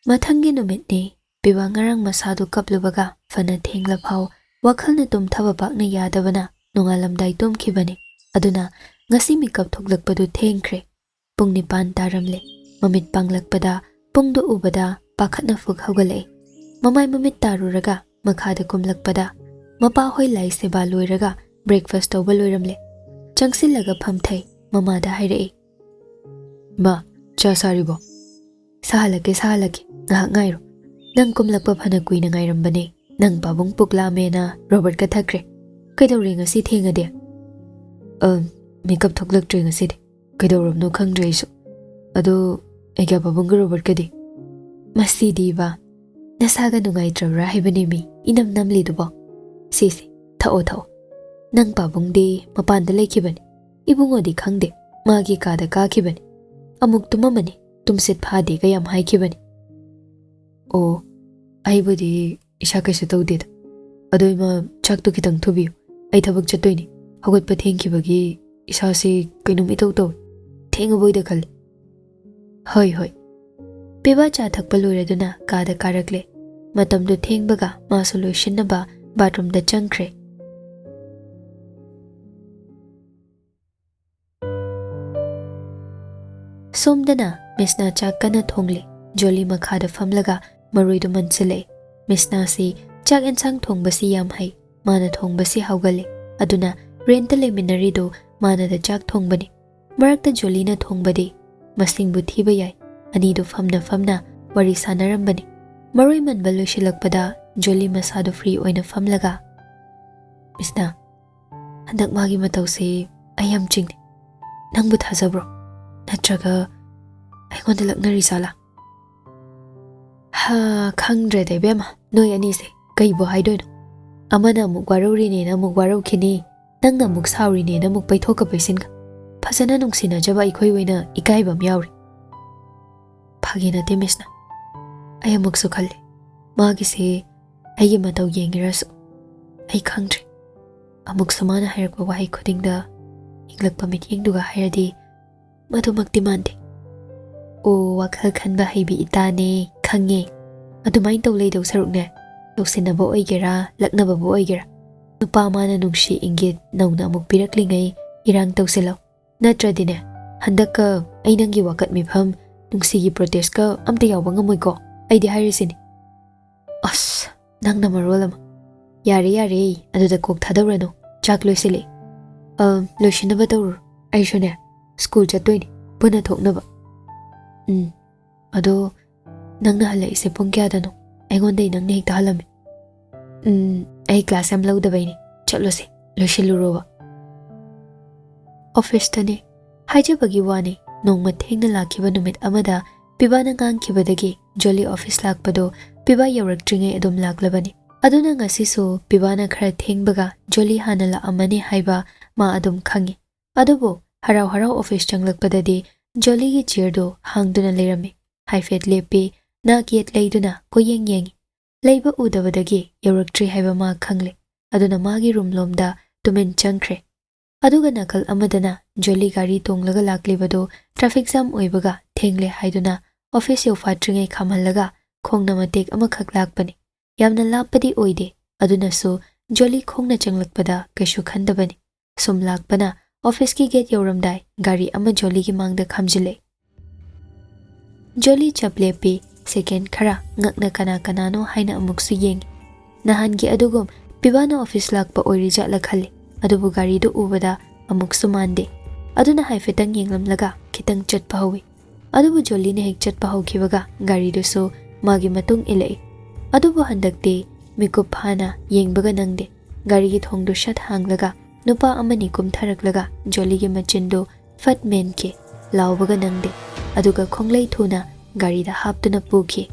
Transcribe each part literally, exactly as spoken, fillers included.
ꯃꯊꯪꯒꯤ ꯅꯨꯃꯤꯠꯅꯤ꯫ ꯄꯤꯕꯥ ꯉꯔꯥꯡ ꯃꯁꯥꯗꯨ ꯀꯞꯂꯨꯕꯒ ꯐꯅ ꯊꯦꯡꯂꯐꯥꯎ ꯋꯥꯈꯜꯅ ꯇꯨꯝꯊꯕ ꯄꯥꯛꯅ ꯌꯥꯗꯕꯅ ꯅꯣꯡꯉꯥꯜꯂꯝꯗꯥꯏ ꯇꯨꯝꯈꯤꯕꯅꯤ꯫ ꯑꯗꯨꯅ ꯉꯁꯤ ꯃꯤꯀꯞ ꯊꯣꯛꯂꯛꯄꯗꯨ ꯊꯦꯡꯈ꯭ꯔꯦ꯫ ꯄꯨꯡ ꯅꯤꯄꯥꯟ ꯇꯥꯔꯝꯂꯦ꯫ ꯃꯃꯤꯠ ꯄꯥꯡꯂꯛꯄꯗ ꯄꯨꯡꯗꯨ ꯎꯕꯗ ꯄꯥꯈꯠꯅ ꯐꯨꯛ ꯍꯧꯒꯠꯂꯛꯏ꯫ ꯃꯃꯥꯏ ꯃꯃꯤꯠ ꯇꯥꯔꯨꯔꯒ ꯃꯈꯥꯗ ꯀꯨꯝꯂꯛꯄꯗ ꯃꯄꯥ ꯍꯣꯏ ꯂꯥꯏ ꯁꯦꯕꯥ ꯂꯣꯏꯔꯒ breakfast ꯇꯧꯕ ꯂꯣꯏꯔꯝꯂꯦ꯫ ꯆꯪꯁꯤꯜꯂꯒ ꯐꯝꯊꯩ꯫ ꯃꯃꯥꯗ ꯍꯥꯏꯔꯛꯏ, "ꯃꯥ, ꯆꯥ ꯁꯥꯔꯤꯕꯣ?" "ꯁꯥꯍꯜꯂꯛꯀꯦ, ꯁꯥꯍꯜꯂꯛꯀꯦ, ꯉꯥꯏꯍꯥꯛ ꯉꯥꯏꯔꯣ꯫ ꯅꯪ ꯀꯨꯝꯂꯛꯄ ꯐꯅ ꯀꯨꯏꯅ ꯉꯥꯏꯔꯝꯕꯅꯦ꯫ ꯅꯪ ꯄꯥꯕꯨꯡ ꯄꯨꯛ ꯂꯥꯝꯃꯦꯅ ꯔꯣꯕꯔꯠꯀ ꯊꯛꯈ꯭ꯔꯦ꯫ ꯀꯩꯗꯧꯔꯦ ꯉꯁꯤ ꯊꯦꯡꯉꯗꯤ?" "ꯑ, ꯃꯤꯀꯞ ꯊꯣꯛꯂꯛꯇ꯭ꯔꯦ ꯉꯁꯤꯗꯤ꯫ ꯀꯩꯗꯧꯔꯕꯅꯣ ꯈꯪꯗ꯭ꯔꯦ ꯑꯩꯁꯨ꯫ ꯑꯗꯣ ꯑꯩꯒ ꯄꯥꯕꯨꯡꯒ ꯔꯣꯕꯔꯠꯀꯗꯤ?" "ꯃꯁꯤꯗꯤꯕ, ꯅꯁꯥꯒ ꯅꯨꯡꯉꯥꯏꯇ꯭ꯔꯕ꯭ꯔꯥ ꯍꯥꯏꯕꯅꯦ ꯃꯤ, ꯏꯅꯝ ꯅꯝꯂꯤꯗꯨꯕꯣ꯫ ꯁꯤꯁꯦ, ꯊꯛꯑꯣ, ꯊꯛꯑꯣ꯫ ꯅꯪ ꯄꯥꯕꯨꯡꯗꯤ ꯃꯄꯥꯟꯗ ꯂꯩꯈꯤꯕꯅꯤ꯫ ꯏꯕꯨꯡꯉꯣꯗꯤ ꯈꯪꯗꯦ, ꯃꯥꯒꯤ ꯀꯥꯗ ꯀꯥꯈꯤꯕꯅꯤ꯫ ꯑꯃꯨꯛ ꯇꯨꯝꯃꯝꯃꯅꯤ, ꯇꯨꯝꯁꯤꯠ ꯐꯥꯗꯦꯒ ꯌꯥꯝ ꯍꯥꯏꯈꯤꯕꯅꯤ꯫" "ꯑꯣ, ꯑꯩꯕꯨꯗꯤ ꯏꯁꯥ ꯀꯩꯁꯨ ꯇꯧꯗꯦꯗ꯫ ꯑꯗꯣ ꯏꯃꯥ, ꯆꯥꯛꯇꯣ ꯈꯤꯇꯪ ꯊꯨꯕꯤꯌꯨ꯫ ꯑꯩ ꯊꯕꯛ ꯆꯠꯇꯣꯏꯅꯤ꯫ ꯍꯧꯒꯠꯄ ꯊꯦꯡꯈꯤꯕꯒꯤ ꯏꯁꯥꯁꯤ ꯀꯩꯅꯣꯝ ꯏꯇꯧ ꯇꯧꯏ꯫ ꯊꯦꯡꯉꯕꯣꯏꯗ ꯈꯜꯂꯤ꯫" "ꯍꯣꯏ, ꯍꯣꯏ꯫" ꯄꯤꯕꯥ ꯆꯥ ꯊꯛꯄ ꯂꯣꯏꯔꯗꯨꯅ ꯀꯥꯗ ꯀꯥꯔꯛꯂꯦ꯫ ꯃꯇꯝꯗꯨ ꯊꯦꯡꯕꯒ ꯃꯥꯁꯨ ꯂꯣꯏꯁꯤꯟꯅꯕ ꯕꯥꯠꯔꯨꯝꯗ ꯆꯪꯈ꯭ꯔꯦ꯫ ꯁꯣꯝꯗꯅ ꯃꯤꯁꯅ ꯆꯥꯛ ꯀꯟꯅ ꯊꯣꯡꯂꯤ꯫ ꯖꯣꯂꯤ ꯃꯈꯥꯗ ꯐꯝꯂꯒ ꯃꯔꯣꯏꯗꯨ ꯃꯟꯁꯤꯜꯂꯛꯏ꯫ ꯃꯤꯁꯅꯥꯁꯤ ꯆꯥꯛ ꯑꯦꯟꯁꯥꯡ ꯊꯣꯡꯕꯁꯤ ꯌꯥꯝ ꯍꯩ꯫ ꯃꯥꯅ ꯊꯣꯡꯕꯁꯤ ꯍꯥꯎꯒꯜꯂꯤ꯫ ꯑꯗꯨꯅ ꯔꯦꯟꯠꯇ ꯂꯩꯃꯤꯟꯅꯔꯤꯗꯨ ꯃꯥꯅꯗ ꯆꯥꯛ ꯊꯣꯡꯕꯅꯤ꯫ ꯃꯔꯛꯇ ꯖꯣꯂꯤꯅ ꯊꯣꯡꯕꯗꯤ ꯃꯁꯤꯡꯕꯨ ꯊꯤꯕ ꯌꯥꯏ꯫ ꯑꯅꯤꯗꯨ ꯐꯝꯅ ꯐꯝꯅ ꯋꯥꯔꯤ ꯁꯥꯟꯅꯔꯝꯕꯅꯤ꯫ ꯃꯔꯣꯏ ꯃꯟꯕ ꯂꯣꯏꯁꯤꯜꯂꯛꯄꯗ ꯖꯣꯂꯤ ꯃꯁꯥꯗꯨ free ꯑꯣꯏꯅ ꯐꯝꯂꯒ, "ꯃꯤꯁꯅꯥ, ꯍꯟꯗꯛ ꯃꯥꯒꯤ ꯃꯇꯧꯁꯤ ꯑꯩ ꯌꯥꯝ ꯆꯤꯡꯅꯩ꯫ ꯅꯪꯕꯨ ꯊꯥꯖꯕ꯭ꯔꯣ? ꯅꯠꯇ꯭ꯔꯒ ꯑꯩꯉꯣꯟꯗ ꯂꯛꯅꯔꯤ ꯖꯥꯠꯂꯥ?" "ꯍꯥ, ꯈꯪꯗ꯭ꯔꯦꯗ ꯏꯕꯦꯝꯃ, ꯅꯣꯏ ꯑꯅꯤꯁꯦ ꯀꯩꯕꯨ ꯍꯥꯏꯗꯣꯏꯅꯣ? ꯑꯃꯅ ꯑꯃꯨꯛ ꯋꯥꯔꯧꯔꯤꯅꯦꯅ ꯑꯃꯨꯛ ꯋꯥꯔꯧꯈꯤꯅꯤ, ꯅꯪꯅ ꯑꯃꯨꯛ ꯁꯥꯎꯔꯤꯅꯦꯅ ꯑꯃꯨꯛ ꯄꯩꯊꯣꯛꯀ ꯄꯩꯁꯤꯟꯒ꯫ ꯐꯖꯅ ꯅꯨꯡꯁꯤꯅꯖꯕ ꯑꯩꯈꯣꯏ ꯑꯣꯏꯅ ꯏꯀꯥꯏꯕ ꯑꯃ ꯌꯥꯎꯔꯤ꯫" "ꯐꯥꯒꯤ ꯅꯠꯇꯦ ꯃꯤꯁꯅ꯫ ꯑꯩ ꯑꯃꯨꯛꯁꯨ ꯈꯜꯂꯤ, ꯃꯥꯒꯤꯁꯦ ꯑꯩꯒꯤ ꯃꯇꯧ ꯌꯦꯡꯉꯤꯔꯁꯨ꯫ ꯑꯩ ꯈꯪꯗ꯭ꯔꯦ꯫ ꯑꯃꯨꯛꯁꯨ ꯃꯥꯅ ꯍꯥꯏꯔꯛꯄ ꯋꯥꯍꯩ ꯈꯨꯗꯤꯡꯗ ꯌꯦꯡꯂꯛꯄ ꯃꯤꯠꯌꯦꯡꯗꯨꯒ ꯍꯥꯏꯔꯗꯤ ꯃꯗꯨꯃꯛꯇꯤ ꯃꯥꯟꯗꯦ꯫" "ꯑꯣ, ꯋꯥꯈꯜ ꯈꯟꯕ ꯍꯩꯕꯤ ꯏꯇꯥꯅꯦ, ꯈꯪꯉꯦ꯫ ꯑꯗꯨꯃꯥꯏꯅ ꯇꯧ ꯂꯩꯗꯧ ꯁꯔꯨꯛꯅꯦ, ꯇꯧꯁꯤꯟꯅꯕ ꯑꯣꯏꯒꯦꯔꯥ, ꯂꯛꯅꯕꯕꯨ ꯑꯣꯏꯒꯦꯔꯥ, ꯅꯨꯄꯥ ꯑꯃꯅ ꯅꯨꯡꯁꯤ ꯏꯪꯒꯤꯠ ꯅꯧꯅ ꯑꯃꯨꯛ ꯄꯤꯔꯛꯂꯤꯉꯩ ꯏꯔꯥꯡ ꯇꯧꯁꯤꯜꯂꯣ꯫ ꯅꯠꯇ꯭ꯔꯗꯤꯅꯦ, ꯍꯟꯗꯛꯀ ꯑꯩ ꯅꯪꯒꯤ ꯋꯥꯀꯠ ꯃꯤꯐꯝ, ꯅꯨꯡꯁꯤꯒꯤ protestꯀ ꯑꯝꯇ ꯌꯥꯎꯕ ꯉꯝꯃꯣꯏꯀꯣ꯫ ꯑꯩꯗꯤ ꯍꯥꯏꯔꯤꯁꯤꯅꯤ꯫ ꯑꯁ, ꯅꯪꯅ ꯃꯔꯣꯜ ꯑꯃ꯫ ꯌꯥꯔꯦ, ꯌꯥꯔꯦ, ꯑꯗꯨꯗ ꯀꯣꯛ ꯊꯥꯗꯧꯔꯅꯨ꯫ ꯆꯥꯛ ꯂꯣꯏꯁꯤꯜꯂꯦ꯫ ꯑ, ꯂꯣꯏꯁꯤꯟꯅꯕ ꯇꯧꯔꯨꯔꯣ꯫ ꯑꯩꯁꯨꯅꯦ, ꯁ꯭ꯀꯨꯜ ꯆꯠꯇꯣꯏꯅꯤ꯫ ꯄꯨꯟꯅ ꯊꯣꯛꯅꯕ꯫ ꯎꯝ, ꯑꯗꯣ ꯅꯪꯅ ꯍꯜꯂꯛꯏꯁꯦ ꯄꯨꯡ ꯀꯌꯥꯗꯅꯣ? ꯑꯩꯉꯣꯟꯗꯩ ꯅꯪꯅ ꯍꯦꯛꯇ ꯍꯜꯂꯝꯃꯤ꯫ ꯎꯝ, ꯑꯩ ꯀ꯭ꯂꯥꯁ ꯌꯥꯝ ꯂꯧꯗꯕꯩꯅꯦ꯫ ꯆꯠꯂꯣꯁꯦ, ꯂꯣꯏꯁꯤꯜꯂꯨꯔꯣꯕ꯫ ꯑꯣꯐꯤꯁꯇꯅꯦ꯫ ꯍꯥꯏꯖꯕꯒꯤ ꯋꯥꯅꯤ, ꯅꯣꯡꯃ ꯊꯦꯡꯅ ꯂꯥꯛꯈꯤꯕ ꯅꯨꯃꯤꯠ ꯑꯃꯗ ꯄꯤꯕꯥꯅ ꯉꯥꯡꯈꯤꯕꯗꯒꯤ ꯖꯣꯂꯤ ꯑꯣꯐꯤꯁ ꯂꯥꯛꯄꯗꯣ ꯄꯤꯕꯥ ꯌꯧꯔꯛꯇ꯭ꯔꯤꯉꯩ ꯑꯗꯨꯝ ꯂꯥꯛꯂꯕꯅꯤ꯫ ꯑꯗꯨꯅ ꯉꯁꯤꯁꯨ ꯄꯤꯕꯥꯅ ꯈꯔ ꯊꯦꯡꯕꯒ ꯖꯣꯂꯤ ꯍꯥꯟꯅ ꯂꯥꯛꯑꯝꯃꯅꯤ ꯍꯥꯏꯕ ꯃꯥ ꯑꯗꯨꯝ ꯈꯪꯉꯤ꯫ ꯑꯗꯨꯕꯨ ꯍꯔꯥꯎ ꯍꯔꯥꯎ ꯑꯣꯐꯤꯁ ꯆꯪꯂꯛꯄꯗꯗꯤ ꯖꯣꯂꯤꯒꯤ ꯆꯤꯌꯔꯗꯨ ꯍꯥꯡꯗꯨꯅ ꯂꯩꯔꯝꯃꯤ꯫ ꯍꯥꯏꯐꯦꯠ ꯂꯦꯞꯄꯤ, ꯅꯥꯛ ꯌꯦꯠ ꯂꯩꯗꯨꯅ ꯀꯣꯏꯌꯦꯡ ꯌꯦꯡꯉꯤ꯫ ꯂꯩꯕ ꯎꯗꯕꯗꯒꯤ ꯌꯧꯔꯛꯇ꯭ꯔꯤ ꯍꯥꯏꯕ ꯃꯥ ꯈꯪꯂꯦ꯫ ꯑꯗꯨꯅ ꯃꯥꯒꯤ ꯔꯨꯝ ꯂꯣꯝꯗ ꯇꯨꯃꯤꯟ ꯆꯪꯈ꯭ꯔꯦ꯫ ꯑꯗꯨꯒ ꯅꯥꯀꯜ ꯑꯃꯗꯅ ꯖꯣꯂꯤ ꯒꯥꯔꯤ ꯇꯣꯡꯂꯒ ꯂꯥꯛꯂꯤꯕꯗꯨ ꯇ꯭ꯔꯥꯐꯤꯛ ꯖꯥꯝ ꯑꯣꯏꯕꯒ ꯊꯦꯡꯂꯦ ꯍꯥꯏꯗꯨꯅ ꯑꯣꯐꯤꯁ ꯌꯧꯐꯥꯠꯇ꯭ꯔꯤꯉꯩ ꯈꯥꯝꯍꯜꯂꯒ ꯈꯣꯡꯅ ꯃꯇꯦꯛ ꯑꯃꯈꯛ ꯂꯥꯛꯄꯅꯤ꯫ ꯌꯥꯝꯅ ꯂꯥꯞꯄꯗꯤ ꯑꯣꯏꯗꯦ, ꯑꯗꯨꯅꯁꯨ ꯖꯣꯂꯤ ꯈꯣꯡꯅ ꯆꯪꯂꯛꯄꯗ ꯀꯩꯁꯨ ꯈꯟꯗꯕꯅꯤ꯫ ꯁꯨꯝ ꯂꯥꯛꯄꯅ ꯑꯣꯐꯤꯁꯀꯤ ꯒꯦꯠ ꯌꯧꯔꯝꯗꯥꯏ ꯒꯥꯔꯤ ꯑꯃ ꯖꯣꯂꯤꯒꯤ ꯃꯥꯡꯗ ꯈꯥꯝꯖꯤꯜꯂꯦ꯫ ꯖꯣꯂꯤ ꯆꯞ ꯂꯦꯞꯄꯤ, ꯁꯦꯀꯦꯟ ꯈꯔ ꯉꯛꯅ ꯀꯅꯥ ꯀꯅꯥꯅꯣ ꯍꯥꯏꯅ ꯑꯃꯨꯛꯁꯨ ꯌꯦꯡꯉꯤ꯫ ꯅꯍꯥꯟꯒꯤ ꯑꯗꯨꯒꯨꯝ ꯄꯤꯕꯥꯅ ꯑꯣꯐꯤꯁ ꯂꯥꯛꯄ ꯑꯣꯏꯔꯤꯖꯥꯠꯂ ꯈꯜꯂꯤ, ꯑꯗꯨꯕꯨ ꯒꯥꯔꯤꯗꯨ ꯎꯕꯗ ꯑꯃꯨꯛꯁꯨ ꯃꯥꯟꯗꯦ꯫ ꯑꯗꯨꯅ ꯍꯥꯏꯐꯦꯠꯇꯪ ꯌꯦꯡꯂꯝꯂꯒ ꯈꯤꯇꯪ ꯆꯠꯄ ꯍꯧꯏ꯫ ꯑꯗꯨꯕꯨ ꯖꯣꯂꯤꯅ ꯍꯦꯛ ꯆꯠꯄ ꯍꯧꯈꯤꯕꯒ ꯒꯥꯔꯤꯗꯨꯁꯨ ꯃꯥꯒꯤ ꯃꯇꯨꯡ ꯏꯜꯂꯛꯏ꯫ ꯑꯗꯨꯕꯨ ꯍꯟꯗꯛꯇꯤ ꯃꯤꯀꯨꯞ ꯐꯥꯅ ꯌꯦꯡꯕꯒ ꯅꯪꯗꯦ꯫ ꯒꯥꯔꯤꯒꯤ ꯊꯣꯡꯗꯨ ꯁꯠ ꯍꯥꯡꯂꯒ ꯅꯨꯄꯥ ꯑꯃꯅꯤ ꯀꯨꯝꯊꯔꯛꯂꯒ ꯖꯣꯂꯤꯒꯤ ꯃꯆꯤꯟꯗꯨ ꯐꯠ ꯃꯦꯟꯈꯤ꯫ ꯂꯥꯎꯕꯒ ꯅꯪꯗꯦ꯫ ꯑꯗꯨꯒ ꯈꯣꯡꯂꯩ ꯊꯨꯅ ꯒꯥꯔꯤꯗ ꯍꯥꯞꯇꯨꯅ ꯄꯨꯈꯤ꯫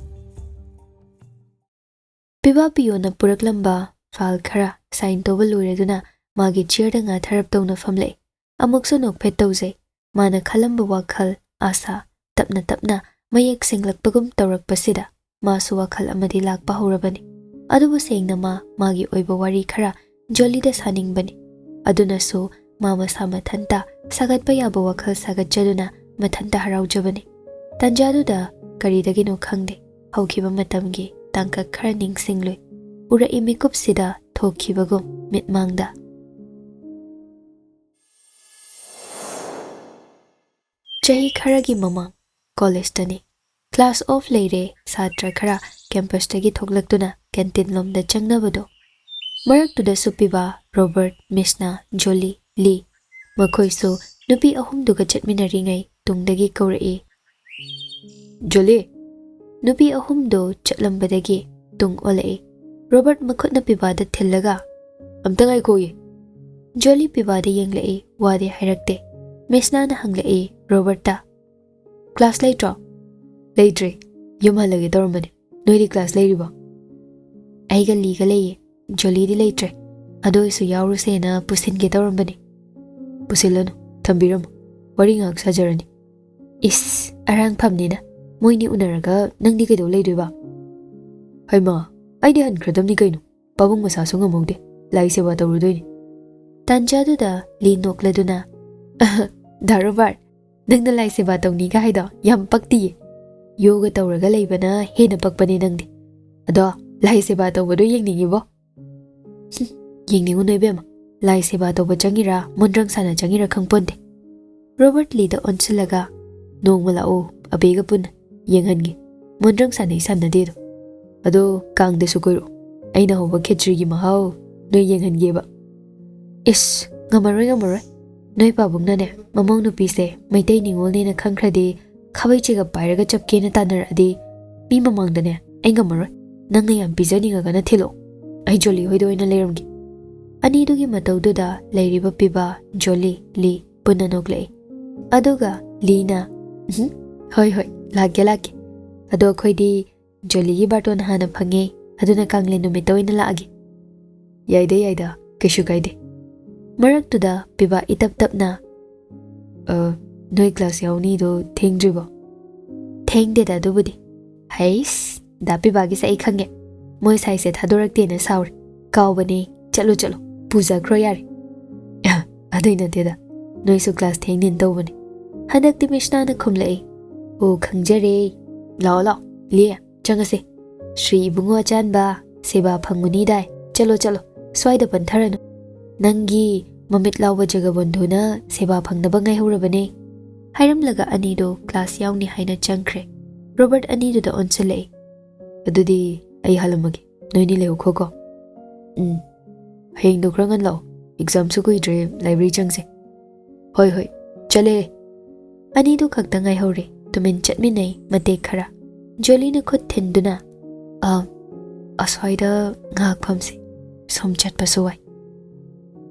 ꯄꯤꯕꯥ ꯄꯤꯌꯣꯅ ꯄꯨꯔꯛꯂꯝꯕ ꯐꯥꯏꯜ ꯈꯔ ꯁꯥꯏꯟ ꯇꯧꯕ ꯂꯣꯏꯔꯗꯨꯅ ꯃꯥꯒꯤ ꯆꯤꯌꯔꯗ ꯉꯥꯊꯔꯞ ꯇꯧꯅ ꯐꯝꯂꯛꯏ꯫ ꯑꯃꯨꯛꯁꯨ ꯅꯣꯛꯐꯦꯠ ꯇꯧꯖꯩ꯫ ꯃꯥꯅ ꯈꯜꯂꯝꯕ ꯋꯥꯈꯜ, ꯑꯥꯁꯥ, ꯇꯞꯅ ꯇꯞꯅ ꯃꯌꯦꯛ ꯁꯦꯡꯂꯛꯄꯒꯨꯝ ꯇꯧꯔꯛꯄꯁꯤꯗ ꯃꯥꯁꯨ ꯋꯥꯈꯜ ꯑꯃꯗꯤ ꯂꯥꯛꯄ ꯍꯧꯔꯕꯅꯤ꯫ ꯑꯗꯨꯕꯨ ꯁꯦꯡꯅ ꯃꯥ ꯃꯥꯒꯤ ꯑꯣꯏꯕ ꯋꯥꯔꯤ ꯈꯔ ꯖꯣꯂꯤꯗ ꯁꯥꯅꯤꯡꯕꯅꯤ꯫ ꯑꯗꯨꯅꯁꯨ ꯃꯥ ꯃꯁꯥ ꯃꯊꯟꯇ ꯁꯥꯒꯠꯄ ꯌꯥꯕ ꯋꯥꯈꯜ ꯁꯥꯒꯠꯆꯗꯨꯅ ꯃꯊꯟꯇ ꯍꯔꯥꯎꯖꯕꯅꯤ꯫ ꯇꯟꯖꯥꯗꯨꯗ ꯀꯔꯤꯗꯒꯤꯅꯣ ꯈꯪꯗꯦ, ꯍꯧꯈꯤꯕ ꯃꯇꯝꯒꯤ ꯇꯥꯡꯀꯛ ꯈꯔ ꯅꯤꯡꯁꯤꯡꯂꯨꯏ꯫ ꯎꯔꯛꯏ ꯃꯤꯀꯨꯞꯁꯤꯗ ꯊꯣꯛꯈꯤꯕꯒꯨꯝ ꯃꯤꯠꯃꯥꯡꯗ꯫ ꯆꯍꯤ ꯈꯔꯒꯤ ꯃꯃꯥꯡ ꯀꯣꯂꯦꯖꯇꯅꯤ꯫ ꯀ꯭ꯂꯥꯁ ꯑꯣꯐ ꯂꯩꯔꯦ, ꯁꯥꯇ꯭ꯔ ꯈꯔ ꯀꯦꯝꯄꯁꯇꯒꯤ ꯊꯣꯛꯂꯛꯇꯨꯅ ꯀꯦꯟꯇꯤꯟ ꯂꯣꯝꯗ ꯆꯪꯅꯕꯗꯣ꯫ ꯃꯔꯛꯇꯨꯗꯁꯨ ꯄꯤꯕꯥ, ꯔꯣꯕꯔꯠ, ꯃꯤꯁꯅꯥ, ꯖꯣꯂꯤ, ꯂꯤ, ꯃꯈꯣꯏꯁꯨ ꯅꯨꯄꯤ ꯑꯍꯨꯝꯗꯨꯒ ꯆꯠꯃꯤꯟꯅꯔꯤꯉꯩ ꯇꯨꯡꯗꯒꯤ ꯀꯧꯔꯛꯏ, "ꯖꯣꯂꯤ!" ꯅꯨꯄꯤ ꯑꯍꯨꯝꯗꯣ ꯆꯠꯂꯝꯕꯗꯒꯤ ꯇꯨꯡ ꯑꯣꯜꯂꯛꯏ꯫ ꯔꯣꯕꯔꯠ ꯃꯈꯨꯠꯅ ꯄꯤꯕꯥꯗ ꯊꯤꯜꯂꯒ, "ꯑꯝꯇ ꯉꯥꯏꯈꯣꯌꯦ!" ꯖꯣꯂꯤ ꯄꯤꯕꯥꯗ ꯌꯦꯡꯂꯛꯏ, ꯋꯥꯗꯤ ꯍꯥꯏꯔꯛꯇꯦ꯫ ꯃꯤꯁꯅꯥꯅ ꯍꯪꯂꯛꯏ ꯔꯣꯕꯔꯠꯇ, "ꯀ꯭ꯂꯥꯁ ꯂꯩꯇ꯭ꯔꯣ?" "ꯂꯩꯇ꯭ꯔꯦ, ꯌꯨꯝ ꯍꯜꯂꯒꯦ ꯇꯧꯔꯝꯕꯅꯦ꯫ ꯅꯣꯏꯗꯤ ꯀ꯭ꯂꯥꯁ ꯂꯩꯔꯤꯕꯣ?" "ꯑꯩꯒ ꯂꯤꯒ ꯂꯩꯌꯦ, ꯖꯣꯂꯤꯗꯤ ꯂꯩꯇ꯭ꯔꯦ꯫ ꯑꯗꯨ ꯑꯣꯏꯁꯨ ꯌꯥꯎꯔꯨꯁꯦꯅ ꯄꯨꯁꯤꯟꯒꯦ ꯇꯧꯔꯝꯕꯅꯦ꯫" "ꯄꯨꯁꯤꯜꯂꯅꯨ, ꯊꯝꯕꯤꯔꯝꯃꯣ, ꯋꯥꯔꯤ ꯉꯥꯏꯍꯥꯛ ꯁꯥꯖꯔꯅꯤ꯫" "ꯏꯁ, ꯑꯔꯥꯡꯐꯝꯅꯤꯅ, ꯃꯣꯏꯅꯤ ꯎꯅꯔꯒ ꯅꯪꯗꯤ ꯀꯩꯗꯧ ꯂꯩꯗꯣꯏꯕ?" "ꯍꯩꯃꯥ, ꯑꯩꯗꯤ ꯍꯟꯈ꯭ꯔꯗꯝꯅꯤ ꯀꯩꯅꯣ, ꯄꯥꯕꯨꯡ ꯃꯁꯥꯁꯨ ꯉꯝꯍꯧꯗꯦ, ꯂꯥꯏ ꯁꯦꯕꯥ ꯇꯧꯔꯨꯗꯣꯏꯅꯤ꯫" ꯇꯥꯟꯖꯥꯗꯨꯗ ꯂꯤ ꯅꯣꯛꯂꯗꯨꯅ, "ꯑꯍ, ꯗꯥ ꯔꯣꯕꯥꯔꯠ, ꯅꯪꯅ ꯂꯥꯏ ꯁꯦꯕꯥ ꯇꯧꯅꯤꯒ ꯍꯥꯏꯗꯣ ꯌꯥꯝ ꯄꯛꯇꯤꯌꯦ꯫ ꯌꯣꯒ ꯇꯧꯔꯒ ꯂꯩꯕꯅ ꯍꯦꯟꯅ ꯄꯛꯄꯅꯦ ꯅꯪꯗꯤ꯫ ꯑꯗꯣ ꯂꯥꯏ ꯁꯦꯕꯥ ꯇꯧꯕꯗꯣ ꯌꯦꯡꯅꯤꯡꯉꯤꯕꯣ?" "ꯍꯨꯝ, ꯌꯦꯡꯅꯤꯡꯉꯨꯅꯨ ꯏꯕꯦꯝꯃ, ꯂꯥꯏ ꯁꯦꯕꯥ ꯇꯧꯕ ꯆꯪꯉꯤꯔꯥ ꯃꯣꯟꯗ꯭ꯔꯪ ꯁꯥꯟꯅ ꯆꯪꯉꯤꯔꯥ ꯈꯪꯄꯣꯟꯇꯦ꯫" ꯔꯣꯕꯔꯠ ꯂꯤꯗ ꯑꯣꯟꯁꯤꯜꯂꯒ, "ꯅꯣꯡꯃ ꯂꯥꯛꯑꯣ, ꯑꯕꯦꯒ ꯄꯨꯟꯅ ꯌꯦꯡꯍꯟꯒꯦ, ꯃꯣꯟꯗ꯭ꯔꯪ ꯁꯥꯟꯅꯩ ꯁꯥꯟꯅꯗꯦꯗꯣ꯫ ꯑꯗꯣ ꯀꯥꯡꯗꯁꯨ ꯀꯣꯏꯔꯛꯑꯣ, ꯑꯩꯅ ꯍꯧꯕ ꯈꯦꯆ꯭ꯔꯤꯒꯤ ꯃꯍꯥꯎ ꯅꯣꯏ ꯌꯦꯡꯍꯟꯒꯦꯕ꯫" "ꯏꯁ, ꯉꯝꯃꯔꯣꯏ, ꯉꯝꯃꯔꯣꯏ꯫ ꯅꯣꯏ ꯄꯥꯕꯨꯡꯅꯅꯦ, ꯃꯃꯧ ꯅꯨꯄꯤꯁꯦ ꯃꯩꯇꯩ ꯅꯤꯉꯣꯜꯅꯦꯅ ꯈꯪꯈ꯭ꯔꯗꯤ, ꯈꯥꯕꯩ ꯆꯦꯒꯞ ꯄꯥꯏꯔꯒ ꯆꯞꯀꯦꯅ ꯇꯥꯟꯅꯔꯛꯑꯗꯤ, ꯃꯤ ꯃꯃꯥꯡꯗꯅꯦ ꯑꯩ ꯉꯝꯃꯔꯣꯏ꯫ ꯅꯪꯅ ꯌꯥꯝ ꯄꯤꯖꯅꯤꯡꯉꯒꯅ ꯊꯤꯜꯂꯛꯑꯣ, ꯑꯩ ꯖꯣꯂꯤ ꯍꯣꯏꯗ ꯑꯣꯏꯅ ꯂꯩꯔꯝꯒꯦ꯫" ꯑꯅꯤꯗꯨꯒꯤ ꯃꯇꯧꯗꯨꯗ ꯂꯩꯔꯤꯕ ꯄꯤꯕꯥ, ꯖꯣꯂꯤ, ꯂꯤ ꯄꯨꯟꯅ ꯅꯣꯛꯂꯛꯏ꯫ ꯑꯗꯨꯒ ꯂꯤꯅ, "ꯎꯝ, ꯍꯣꯏ, ꯍꯣꯏ, ꯂꯥꯛꯀꯦ, ꯂꯥꯛꯀꯦ꯫ ꯑꯗꯣ ꯑꯩꯈꯣꯏꯗꯤ ꯖꯣꯂꯤꯒꯤ ꯕꯥꯔꯇꯣꯟ ꯍꯥꯟꯅ ꯐꯪꯉꯦ, ꯑꯗꯨꯅ ꯀꯥꯡꯂꯦꯟ ꯅꯨꯃꯤꯠꯇ ꯑꯣꯏꯅ ꯂꯥꯛꯑꯒꯦ꯫" "ꯌꯥꯏꯗ, ꯌꯥꯏꯗ, ꯀꯩꯁꯨ ꯀꯥꯏꯗꯦ꯫" ꯃꯔꯛꯇꯨꯗ ꯄꯤꯕꯥ ꯏꯇꯞ ꯇꯞꯅ, "ꯑ, ꯅꯣꯏ ꯀ꯭ꯂꯥꯁ ꯌꯥꯎꯅꯤꯗꯣ ꯊꯦꯡꯗ꯭ꯔꯤꯕꯣ?" "ꯊꯦꯡꯗꯦꯗ ꯑꯗꯨꯕꯨꯗꯤ꯫" "ꯍꯩꯁ, ꯗꯥ ꯄꯤꯕꯥꯒꯤꯁꯦ ꯑꯩ ꯈꯪꯉꯦ꯫ ꯃꯣꯏ ꯁꯥꯏꯁꯦ ꯊꯥꯗꯣꯔꯛꯇꯦꯅ ꯁꯥꯎꯔꯦ꯫ ꯀꯥꯎꯕꯅꯦ, ꯆꯠꯂꯣ, ꯆꯠꯂꯣ, ꯄꯨꯖꯈ꯭ꯔꯣ ꯌꯥꯔꯦ꯫" "ꯑ, ꯑꯗꯨꯏ ꯅꯠꯇꯦꯗ, ꯅꯣꯏꯁꯨ ꯀ꯭ꯂꯥꯁ ꯊꯦꯡꯅꯦꯅ ꯇꯧꯕꯅꯦ꯫" ꯍꯟꯗꯛꯇꯤ ꯃꯤꯁꯅꯥꯅ ꯈꯨꯝꯂꯛꯏ, "ꯑꯣ, ꯈꯪꯖꯔꯦ꯫ ꯂꯥꯛꯑꯣ, ꯂꯥꯛꯑꯣ, ꯂꯤ, ꯆꯪꯉꯁꯦ꯫ "ꯁ꯭ꯔꯤ ꯏꯕꯨꯡꯉꯣ ꯑꯆꯥꯟꯕ, ꯁꯦꯕꯥ ꯐꯪꯉꯨꯅꯤꯗꯥꯏ꯫ ꯆꯠꯂꯣ, ꯆꯠꯂꯣ, ꯁ꯭ꯋꯥꯏꯗ ꯄꯟꯊꯔꯅꯨ꯫ ꯅꯪꯒꯤ ꯃꯃꯤꯠ ꯂꯥꯎꯕ ꯖꯒꯕꯣꯟꯙꯨꯅ ꯁꯦꯕꯥ ꯐꯪꯅꯕ ꯉꯥꯏꯍꯧꯔꯕꯅꯦ"꯫ ꯍꯥꯏꯔꯝꯂꯒ ꯑꯅꯤꯗꯣ ꯀ꯭ꯂꯥꯁ ꯌꯥꯎꯅꯤ ꯍꯥꯏꯅ ꯆꯪꯈ꯭ꯔꯦ꯫ ꯔꯣꯕꯔꯠ ꯑꯅꯤꯗꯨꯗ ꯑꯣꯟꯁꯤꯜꯂꯛꯏ꯫ "ꯑꯗꯨꯗꯤ ꯑꯩ ꯍꯜꯂꯝꯃꯒꯦ, ꯅꯣꯏꯅꯤ ꯂꯩꯍꯧꯈꯣꯀꯣ"꯫ "ꯎꯝ, ꯍꯌꯦꯡꯗꯣ ꯈꯔ ꯉꯟ ꯂꯥꯛꯑꯣ, ꯑꯦꯛꯖꯥꯝꯁꯨ ꯀꯨꯏꯗ꯭ꯔꯦ, ꯂꯥꯏꯕ꯭ꯔꯦꯔꯤ ꯆꯪꯁꯦ"꯫ "ꯍꯣꯏ, ꯍꯣꯏ, ꯆꯠꯂꯦ"꯫ ꯑꯅꯤꯗꯨ ꯈꯛꯇ ꯉꯥꯏꯍꯧꯔꯦ꯫ ꯇꯨꯃꯤꯟ ꯆꯠꯃꯤꯟꯅꯩ ꯃꯇꯦꯛ ꯈꯔ꯫ ꯖꯣꯂꯤꯅ ꯈꯨꯠ ꯊꯤꯟꯗꯨꯅ, "ꯑ, ꯑꯁ꯭ꯋꯥꯏꯗ ꯉꯥꯏꯍꯥꯛ ꯐꯝꯁꯤ, ꯁꯨꯝ ꯆꯠꯄꯁꯨ ꯋꯥꯏ"꯫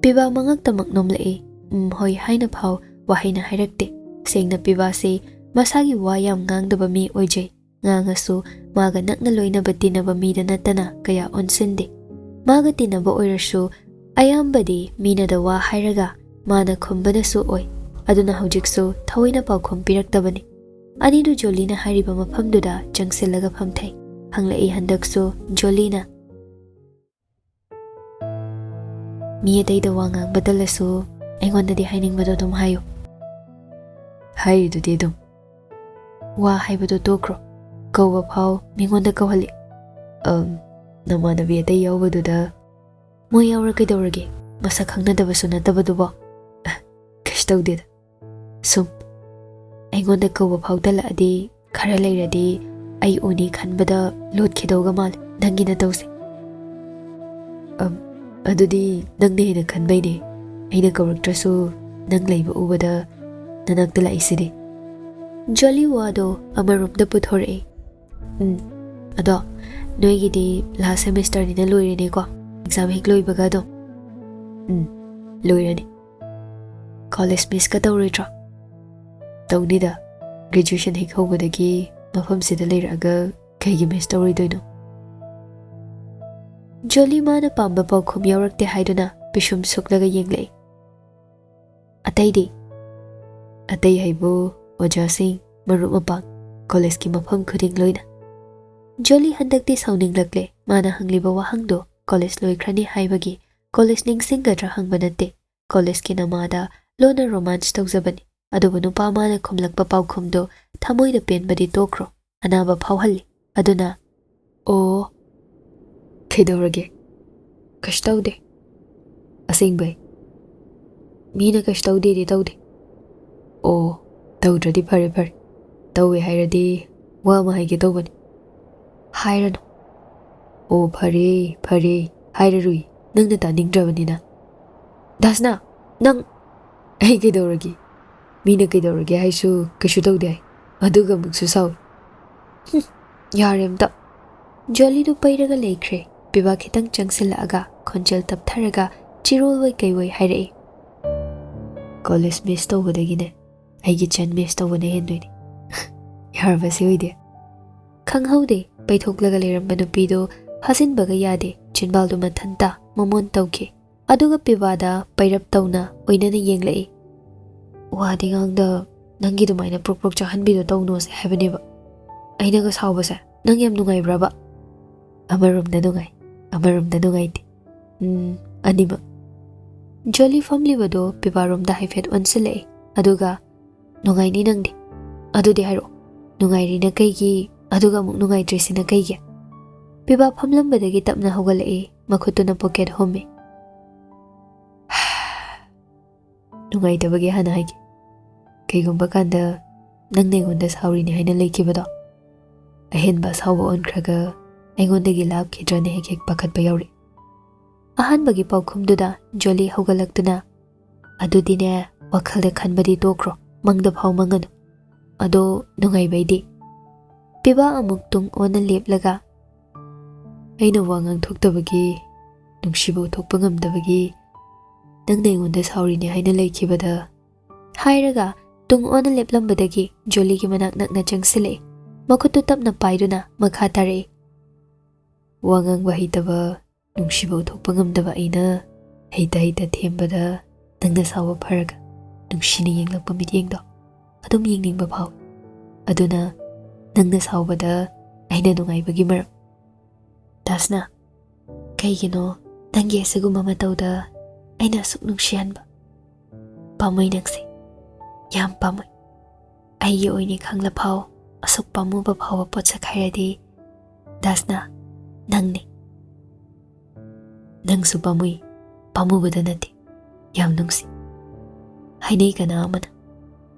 ꯄꯤꯕꯥ ꯃꯉꯛꯇꯃꯛ ꯅꯣꯝꯂꯛꯏ꯫ "ꯎꯝ, ꯍꯣꯏ" ꯍꯥꯏꯅ ꯐꯥꯎ ꯋꯥꯍꯩꯅ ꯍꯥꯏꯔꯛꯇꯦ꯫ ꯁꯦꯡꯅ ꯄꯤꯕꯥꯁꯤ ꯃꯁꯥꯒꯤ ꯋꯥ ꯌꯥꯝ ꯉꯥꯡꯗꯕ ꯃꯤ ꯑꯣꯏꯖꯩ꯫ ꯉꯥꯡꯉꯁꯨ ꯃꯥꯒ ꯅꯛꯅ ꯂꯣꯏꯅꯕ ꯇꯤꯟꯅꯕ ꯃꯤꯗ ꯅꯠꯇꯅ ꯀꯌꯥ ꯑꯣꯟꯁꯤꯟꯗꯦ꯫ ꯃꯥꯒ ꯇꯤꯟꯅꯕ ꯑꯣꯏꯔꯁꯨ ꯑꯌꯥꯝꯕꯗꯤ ꯃꯤꯅꯗ ꯋꯥ ꯍꯥꯏꯔꯒ ꯃꯥꯅ ꯈꯨꯝꯕꯅꯁꯨ ꯑꯣꯏ꯫ ꯑꯗꯨꯅ ꯍꯧꯖꯤꯛꯁꯨ ꯊꯑꯣꯏꯅ ꯄꯥꯎꯈꯨꯝ ꯄꯤꯔꯛꯇꯕꯅꯤ꯫ ꯑꯅꯤꯗꯨ ꯖꯣꯂꯤꯅ ꯍꯥꯏꯔꯤꯕ ꯃꯐꯝꯗꯨꯗ ꯆꯪꯁꯤꯜꯂꯒ ꯐꯝꯊꯩ꯫ ꯍꯪꯂꯛꯏ ꯍꯟꯗꯛꯁꯨ ꯖꯣꯂꯤꯅ꯫ "ꯃꯤ ꯑꯇꯩꯗ ꯋꯥ ꯉꯥꯡꯕꯗꯜꯂꯁꯨ ꯑꯩꯉꯣꯟꯗꯗꯤ ꯍꯥꯏꯅꯤꯡꯕꯗꯣ ꯑꯗꯨꯝ ꯍꯥꯏꯌꯨ"꯫ "ꯍꯥꯏꯔꯤꯗꯨꯗꯤ ꯑꯗꯨꯝ"꯫ "ꯋꯥ ꯍꯥꯏꯕꯗꯣ ꯇꯣꯛꯈ꯭ꯔꯣ꯫ ꯀꯧꯕ ꯐꯥꯎ ꯃꯤꯉꯣꯟꯗ ꯀꯧꯍꯜꯂꯤ"꯫ "ꯑꯝ, ꯅꯃꯥꯟꯅꯕꯤ ꯑꯇꯩ ꯌꯥꯎꯕꯗꯨꯗ"꯫ "ꯃꯣꯏ ꯌꯥꯎꯔ ꯀꯩꯗꯧꯔꯒꯦ? ꯃꯁꯛ ꯈꯪꯅꯗꯕꯁꯨ ꯅꯠꯇꯕꯗꯨꯕꯣ"꯫ "ꯑ, ꯀꯩꯁꯨ ꯇꯧꯗꯦꯗ꯫ ꯁꯨꯝ ꯑꯩꯉꯣꯟꯗ ꯀꯧꯕ ꯐꯥꯎ ꯇꯜꯂꯛꯑꯗꯤ ꯈꯔ ꯂꯩꯔꯗꯤ ꯑꯩ ꯎꯅꯤ ꯈꯟꯕꯗ ꯂꯣꯠꯈꯤꯗꯧꯒ ꯃꯥꯜꯂꯦ ꯅꯪꯒꯤ ꯅꯇꯧꯁꯦ"꯫ "ꯑꯝ, ꯑꯗꯨꯗꯤ ꯅꯪꯅ ꯍꯦꯟꯅ ꯈꯟꯕꯩꯅꯦ꯫ ꯑꯩꯅ ꯀꯧꯔꯛꯇ꯭ꯔꯁꯨ ꯅꯪ ꯂꯩꯕ ꯎꯕꯗ ꯅꯅꯥꯛꯇ ꯂꯥꯛꯏꯁꯤꯗꯤ"꯫ ꯖꯣꯂꯤ ꯋꯥꯗꯣ ꯑꯃꯔꯣꯝꯗ ꯄꯨꯊꯣꯔꯛꯑꯦ꯫ "ꯎꯝ, ꯑꯗꯣ ꯅꯣꯏꯒꯤꯗꯤ ꯂꯥꯁ ꯁꯦꯃꯤꯁꯇꯔꯅꯤꯅ ꯂꯣꯏꯔꯦꯅꯦꯀꯣ, ꯑꯦꯛꯖꯥꯝ ꯍꯦꯛ ꯂꯣꯏꯕꯒ ꯑꯗꯨꯝ"꯫ "ꯎꯝ, ꯂꯣꯏꯔꯅꯤ"꯫ "ꯀꯣꯂꯦꯖ ꯃꯤꯁꯀ ꯇꯧꯔꯣꯏꯗ꯭ꯔꯣ"? "ꯇꯧꯅꯤꯗ, ꯒ꯭ꯔꯦꯖꯨꯑꯦꯁꯟ ꯍꯦꯛ ꯍꯧꯕꯗꯒꯤ ꯃꯐꯝꯁꯤꯗ ꯂꯩꯔꯛꯑꯒ ꯀꯩꯒꯤ ꯃꯤꯁ ꯇꯧꯔꯣꯏꯗꯣꯏꯅꯣ"꯫ ꯖꯣꯂꯤ ꯃꯥꯅ ꯄꯥꯝꯕ ꯄꯥꯎꯈꯨꯝ ꯌꯥꯎꯔꯛꯇꯦ ꯍꯥꯏꯗꯨꯅ ꯄꯤꯁꯨꯝ ꯁꯨꯛꯂꯒ ꯌꯦꯡꯂꯛꯏ꯫ "ꯑꯇꯩꯗꯤ"? "ꯑꯇꯩ ꯍꯥꯏꯕꯨ ꯑꯣꯖꯥꯁꯤꯡ, ꯃꯔꯨꯞ ꯃꯄꯥꯡ, ꯀꯣꯂꯦꯖꯀꯤ ꯃꯐꯝ ꯈꯨꯗꯤꯡ ꯂꯣꯏꯅ"꯫ ꯖꯣꯂꯤ ꯍꯟꯗꯛꯇꯤ ꯁꯥꯎꯅꯤꯡꯂꯛꯂꯦ꯫ ꯃꯥꯅ ꯍꯪꯂꯤꯕ ꯋꯥꯍꯪꯗꯣ ꯀꯣꯂꯦꯖ ꯂꯣꯏꯈ꯭ꯔꯅꯤ ꯍꯥꯏꯕꯒꯤ ꯀꯣꯂꯦꯖ ꯅꯤꯡꯁꯤꯡꯒꯗ꯭ꯔꯥ ꯍꯪꯕ ꯅꯠꯇꯦ꯫ ꯀꯣꯂꯦꯖꯀꯤ ꯅꯃꯥꯗ ꯂꯣꯟꯅ ꯔꯣꯃꯥꯟꯁ ꯇꯧꯖꯕꯅꯤ꯫ ꯑꯗꯨꯕꯨ ꯅꯨꯄꯥ ꯃꯥꯅ ꯈꯨꯝꯂꯛꯄ ꯄꯥꯎꯈꯨꯝꯗꯣ ꯊꯃꯣꯏꯗ ꯄꯦꯟꯕꯗꯤ ꯇꯣꯛꯈ꯭ꯔꯣ, ꯑꯅꯥꯕ ꯐꯥꯎꯍꯜꯂꯤ꯫ ꯑꯗꯨꯅ, "ꯑꯣ, ꯀꯩꯗꯧꯔꯒꯦ? ꯀꯩꯁꯨ ꯇꯧꯗꯦ꯫ ꯑꯁꯦꯡꯕꯩ꯫ ꯃꯤꯅ ꯀꯩꯁꯨ ꯇꯧꯗꯦꯗꯤ ꯇꯧꯗꯦ꯫ ꯑꯣ, ꯇꯧꯗ꯭ꯔꯗꯤ ꯐꯔꯦ ꯐꯔꯦ꯫ ꯇꯧꯋꯦ ꯍꯥꯏꯔꯗꯤ ꯋꯥ ꯑꯃ ꯍꯥꯏꯒꯦ ꯇꯧꯕꯅꯤ꯫ ꯍꯥꯏꯔꯅꯨ꯫ ꯑꯣ, ꯐꯔꯦ, ꯐꯔꯦ, ꯍꯥꯏꯔꯔꯣꯏ꯫ ꯅꯪꯅ ꯇꯥꯅꯤꯡꯗ꯭ꯔꯕꯅꯤꯅ꯫" "ꯗꯥꯁꯅꯥ, ꯅꯪ!" "ꯑꯩ ꯀꯩꯗꯧꯔꯒꯦ? ꯃꯤꯅ ꯀꯩꯗꯧꯔꯒꯦ ꯍꯥꯏꯁꯨ ꯀꯩꯁꯨ ꯇꯧꯗꯦ ꯍꯥꯏ꯫ ꯑꯗꯨꯒ ꯑꯃꯨꯛꯁꯨ ꯁꯥꯎꯏ꯫" "ꯍꯨꯝ, ꯌꯥꯔꯦ ꯑꯝꯇ꯫" ꯖꯣꯂꯤꯗꯨ ꯄꯩꯔꯒ ꯂꯩꯈ꯭ꯔꯦ꯫ ꯄꯤꯕꯥ ꯈꯤꯇꯪ ꯆꯪꯁꯤꯜꯂꯛꯑꯒ ꯈꯣꯟꯖꯦꯜ ꯇꯞꯊꯔꯒ ꯆꯤꯔꯣꯜ ꯑꯣꯏ ꯀꯩ ꯑꯣꯏ ꯍꯥꯏꯔꯛꯏ꯫ "ꯀꯣꯂꯦꯖ ꯃꯤꯁ ꯇꯧꯕꯗꯒꯤꯅꯦ ꯑꯩꯒꯤ ꯆꯟ ꯃꯤꯁ ꯇꯧꯕꯅ ꯍꯦꯟꯗꯣꯏꯅꯦ꯫" "ꯌꯥꯔꯕ ꯁꯤ ꯑꯣꯏꯗꯤ?" ꯈꯪꯍꯧꯗꯦ, ꯄꯩꯊꯣꯛꯂꯒ ꯂꯩꯔꯝꯕ ꯅꯨꯄꯤꯗꯣ ꯐꯥꯖꯤꯟꯕꯒ ꯌꯥꯗꯦ, ꯆꯤꯟꯕꯥꯜꯗꯨ ꯃꯊꯟꯇ ꯃꯃꯣꯟ ꯇꯧꯈꯤ꯫ ꯑꯗꯨꯒ ꯄꯤꯕꯥꯗ ꯄꯩꯔꯞ ꯇꯧꯅ ꯑꯣꯏꯅꯅ ꯌꯦꯡꯂꯛꯏ꯫ "ꯋꯥꯗꯤ ꯉꯥꯡꯗ, ꯅꯪꯒꯤ ꯑꯗꯨꯃꯥꯏꯅ ꯄ꯭ꯔꯣꯛ ꯄ꯭ꯔꯣꯛ ꯆꯥꯍꯟꯕꯤꯗꯣ ꯇꯧꯅꯣꯁꯦ ꯍꯥꯏꯕꯅꯦꯕ꯫ ꯑꯩꯅꯒ ꯁꯥꯎꯕꯁꯦ ꯅꯪ ꯌꯥꯝ ꯅꯨꯡꯉꯥꯏꯕ꯭ꯔꯕ?" "ꯑꯃꯔꯣꯝꯗ ꯅꯨꯡꯉꯥꯏ, ꯑꯃꯔꯣꯝꯗ ꯅꯨꯡꯉꯥꯏꯇꯦ꯫ ꯎꯝ, ꯑꯅꯤꯃꯛ꯫" ꯖꯣꯂꯤ ꯐꯝꯂꯤꯕꯗꯣ ꯄꯤꯕꯥꯔꯣꯝꯗ ꯍꯥꯏꯐꯦꯠ ꯑꯣꯟꯁꯤꯜꯂꯛꯏ꯫ ꯑꯗꯨꯒ, "ꯅꯨꯡꯉꯥꯏꯅꯤ ꯅꯪꯗꯤ꯫ ꯑꯗꯨꯗꯤ ꯍꯥꯏꯔꯛꯑꯣ, ꯅꯨꯡꯉꯥꯏꯔꯤꯅ ꯀꯩꯒꯤ, ꯑꯗꯨꯒ ꯑꯃꯨꯛ ꯅꯨꯡꯉꯥꯏꯇ꯭ꯔꯤꯁꯤꯅ ꯀꯩꯒꯤ?" ꯄꯤꯕꯥ ꯐꯝꯂꯝꯕꯗꯒꯤ ꯇꯞꯅ ꯍꯧꯒꯠꯂꯛꯏ, ꯃꯈꯨꯠꯇꯨꯅ ꯄꯣꯀꯦꯠ ꯍꯨꯝꯃꯤ꯫ "ꯅꯨꯡꯉꯥꯏꯇꯕꯒꯤ ꯍꯥꯟꯅ ꯍꯥꯏꯒꯦ꯫ ꯀꯩꯒꯨꯝꯕ ꯀꯥꯟꯗ ꯅꯪꯅ ꯑꯩꯉꯣꯟꯗ ꯁꯥꯎꯔꯤꯅꯦ ꯍꯥꯏꯅ ꯂꯩꯈꯤꯕꯗꯣ, ꯑꯍꯦꯟꯕ ꯑꯁꯥꯎꯕ ꯑꯣꯟꯈ꯭ꯔꯒ ꯑꯩꯉꯣꯟꯗꯒꯤ ꯂꯥꯞꯈꯤꯗ꯭ꯔꯅ ꯍꯦꯛ ꯍꯦꯛ ꯄꯥꯈꯠꯄ ꯌꯥꯎꯔꯛꯏ꯫" ꯑꯍꯥꯟꯕꯒꯤ ꯄꯥꯎꯈꯨꯝꯗꯨꯗ ꯖꯣꯂꯤ ꯍꯧꯒꯠꯂꯛꯇꯨꯅ, "ꯑꯗꯨꯗꯤꯅꯦ, ꯋꯥꯈꯜꯗ ꯈꯟꯕꯗꯤ ꯇꯣꯛꯈ꯭ꯔꯣ, ꯃꯪꯗ ꯐꯥꯎ ꯃꯪꯒꯅꯨ꯫ ꯑꯗꯣ ꯅꯨꯡꯉꯥꯏꯕꯩꯗꯤ?" ꯄꯤꯕꯥ ꯑꯃꯨꯛ ꯇꯨꯡ ꯑꯣꯟꯅ ꯂꯦꯞꯂꯒ, "ꯑꯩꯅ ꯋꯥ ꯉꯥꯡꯊꯣꯛꯇꯕꯒꯤ, ꯅꯨꯡꯁꯤꯕ ꯎꯠꯊꯣꯛꯄ ꯉꯝꯗꯕꯒꯤ ꯅꯪꯅ ꯑꯩꯉꯣꯟꯗ ꯁꯥꯎꯔꯤꯅꯦ ꯍꯥꯏꯅ ꯂꯩꯈꯤꯕꯗ," ꯍꯥꯏꯔꯒ ꯇꯨꯡ ꯑꯣꯟꯅ ꯂꯦꯞꯂꯝꯕꯗꯒꯤ ꯖꯣꯂꯤꯒꯤ ꯃꯅꯥꯛ ꯅꯛꯅ ꯆꯪꯁꯤꯜꯂꯛꯏ꯫ ꯃꯈꯨꯠꯇꯨ ꯇꯞꯅ ꯄꯥꯏꯗꯨꯅ ꯃꯈꯥ ꯇꯥꯔꯛꯏ꯫ "ꯋꯥ ꯉꯥꯡꯕ ꯍꯩꯇꯕ, ꯅꯨꯡꯁꯤꯕ ꯎꯠꯊꯣꯛꯄ ꯉꯝꯗꯕ ꯑꯩꯅ ꯍꯩꯇ ꯍꯩꯇ ꯊꯦꯝꯕꯗ ꯅꯪꯅ ꯁꯥꯎꯕ ꯐꯔꯒ ꯅꯨꯡꯁꯤꯅ ꯌꯦꯡꯂꯛꯄ ꯃꯤꯠꯌꯦꯡꯗꯣ ꯑꯗꯨꯝ ꯌꯦꯡꯅꯤꯡꯕ ꯐꯥꯎꯏ꯫ ꯑꯗꯨꯅ ꯅꯪꯅ ꯁꯥꯎꯕꯗ ꯑꯩꯅ ꯅꯨꯡꯉꯥꯏꯕꯒꯤ ꯃꯔꯝ꯫ ꯗꯥꯁꯅꯥ, ꯀꯩꯒꯤꯅꯣ ꯅꯪꯒꯤ ꯑꯁꯤꯒꯨꯝꯕ ꯃꯇꯧꯗ ꯑꯩꯅ ꯑꯁꯨꯛ ꯅꯨꯡꯁꯤꯍꯟꯕ? ꯄꯥꯝꯃꯨꯏ ꯅꯪꯁꯦ, ꯌꯥꯝ ꯄꯥꯝꯃꯨꯏ꯫ ꯑꯩꯒꯤ ꯑꯣꯏꯅꯤ ꯈꯪꯂ ꯐꯥꯎ ꯑꯁꯨꯛ ꯄꯥꯝꯃꯨꯕ ꯐꯥꯎꯕ ꯄꯣꯠꯁꯛ ꯍꯥꯏꯔꯗꯤ ꯗꯥꯁꯅꯥ, ꯅꯪꯅꯤ꯫ ꯅꯪꯁꯨ ꯄꯥꯝꯃꯨꯏ, ꯄꯥꯝꯃꯨꯕꯗ ꯅꯠꯇꯦ, ꯌꯥꯝ ꯅꯨꯡꯁꯤ꯫ ꯍꯥꯏꯅꯩ ꯀꯅꯥ ꯑꯃꯅ,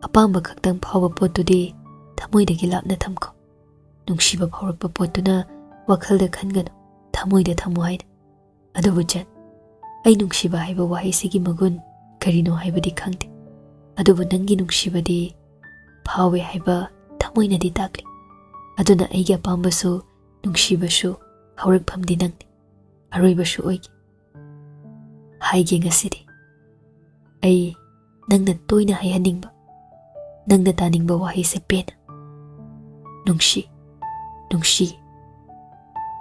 "ꯑꯄꯥꯝꯕ ꯈꯛꯇꯪ ꯐꯥꯎꯕ ꯄꯣꯠꯇꯨꯗꯤ ꯊꯃꯣꯏꯗꯒꯤ ꯂꯥꯞꯅ ꯊꯝꯈꯣ꯫ ꯅꯨꯡꯁꯤꯕ ꯐꯥꯎꯔꯛꯄ ꯄꯣꯠꯇꯨꯅ ꯋꯥꯈꯜꯗ ꯈꯟꯒꯅꯨ, ꯊꯃꯣꯏꯗ ꯊꯝꯃꯨ" ꯍꯥꯏꯅ꯫ ꯑꯗꯨꯕꯨ ꯖꯟ, ꯑꯩ ꯅꯨꯡꯁꯤꯕ ꯍꯥꯏꯕ ꯋꯥꯍꯩꯁꯤꯒꯤ ꯃꯒꯨꯟ ꯀꯔꯤꯅꯣ ꯍꯥꯏꯕꯗꯤ ꯈꯪꯗꯦ꯫ ꯑꯗꯨꯕꯨ ꯅꯪꯒꯤ ꯅꯨꯡꯁꯤꯕꯗꯤ ꯐꯥꯎꯋꯦ ꯍꯥꯏꯕ ꯊꯃꯣꯏꯅꯗꯤ ꯇꯥꯛꯂꯤ꯫ ꯑꯗꯨꯅ ꯑꯩꯒꯤ ꯑꯄꯥꯝꯕꯁꯨ ꯅꯨꯡꯁꯤꯕꯁꯨ ꯍꯧꯔꯛꯐꯝꯗꯤ ꯅꯪꯅꯤ꯫ ꯑꯔꯣꯏꯕꯁꯨ ꯑꯣꯏꯒꯦ꯫ ꯍꯥꯏꯒꯦ ꯉꯁꯤꯗꯤ꯫ ꯑꯩ ꯅꯪꯅ ꯇꯣꯏꯅ ꯍꯥꯏꯍꯟꯅꯤꯡꯕ, ꯅꯪꯅ ꯇꯥꯅꯤꯡꯕ ꯋꯥꯍꯩꯁꯦ ꯄꯦꯟꯅ꯫ ꯅꯨꯡꯁꯤ, ꯅꯨꯡꯁꯤ,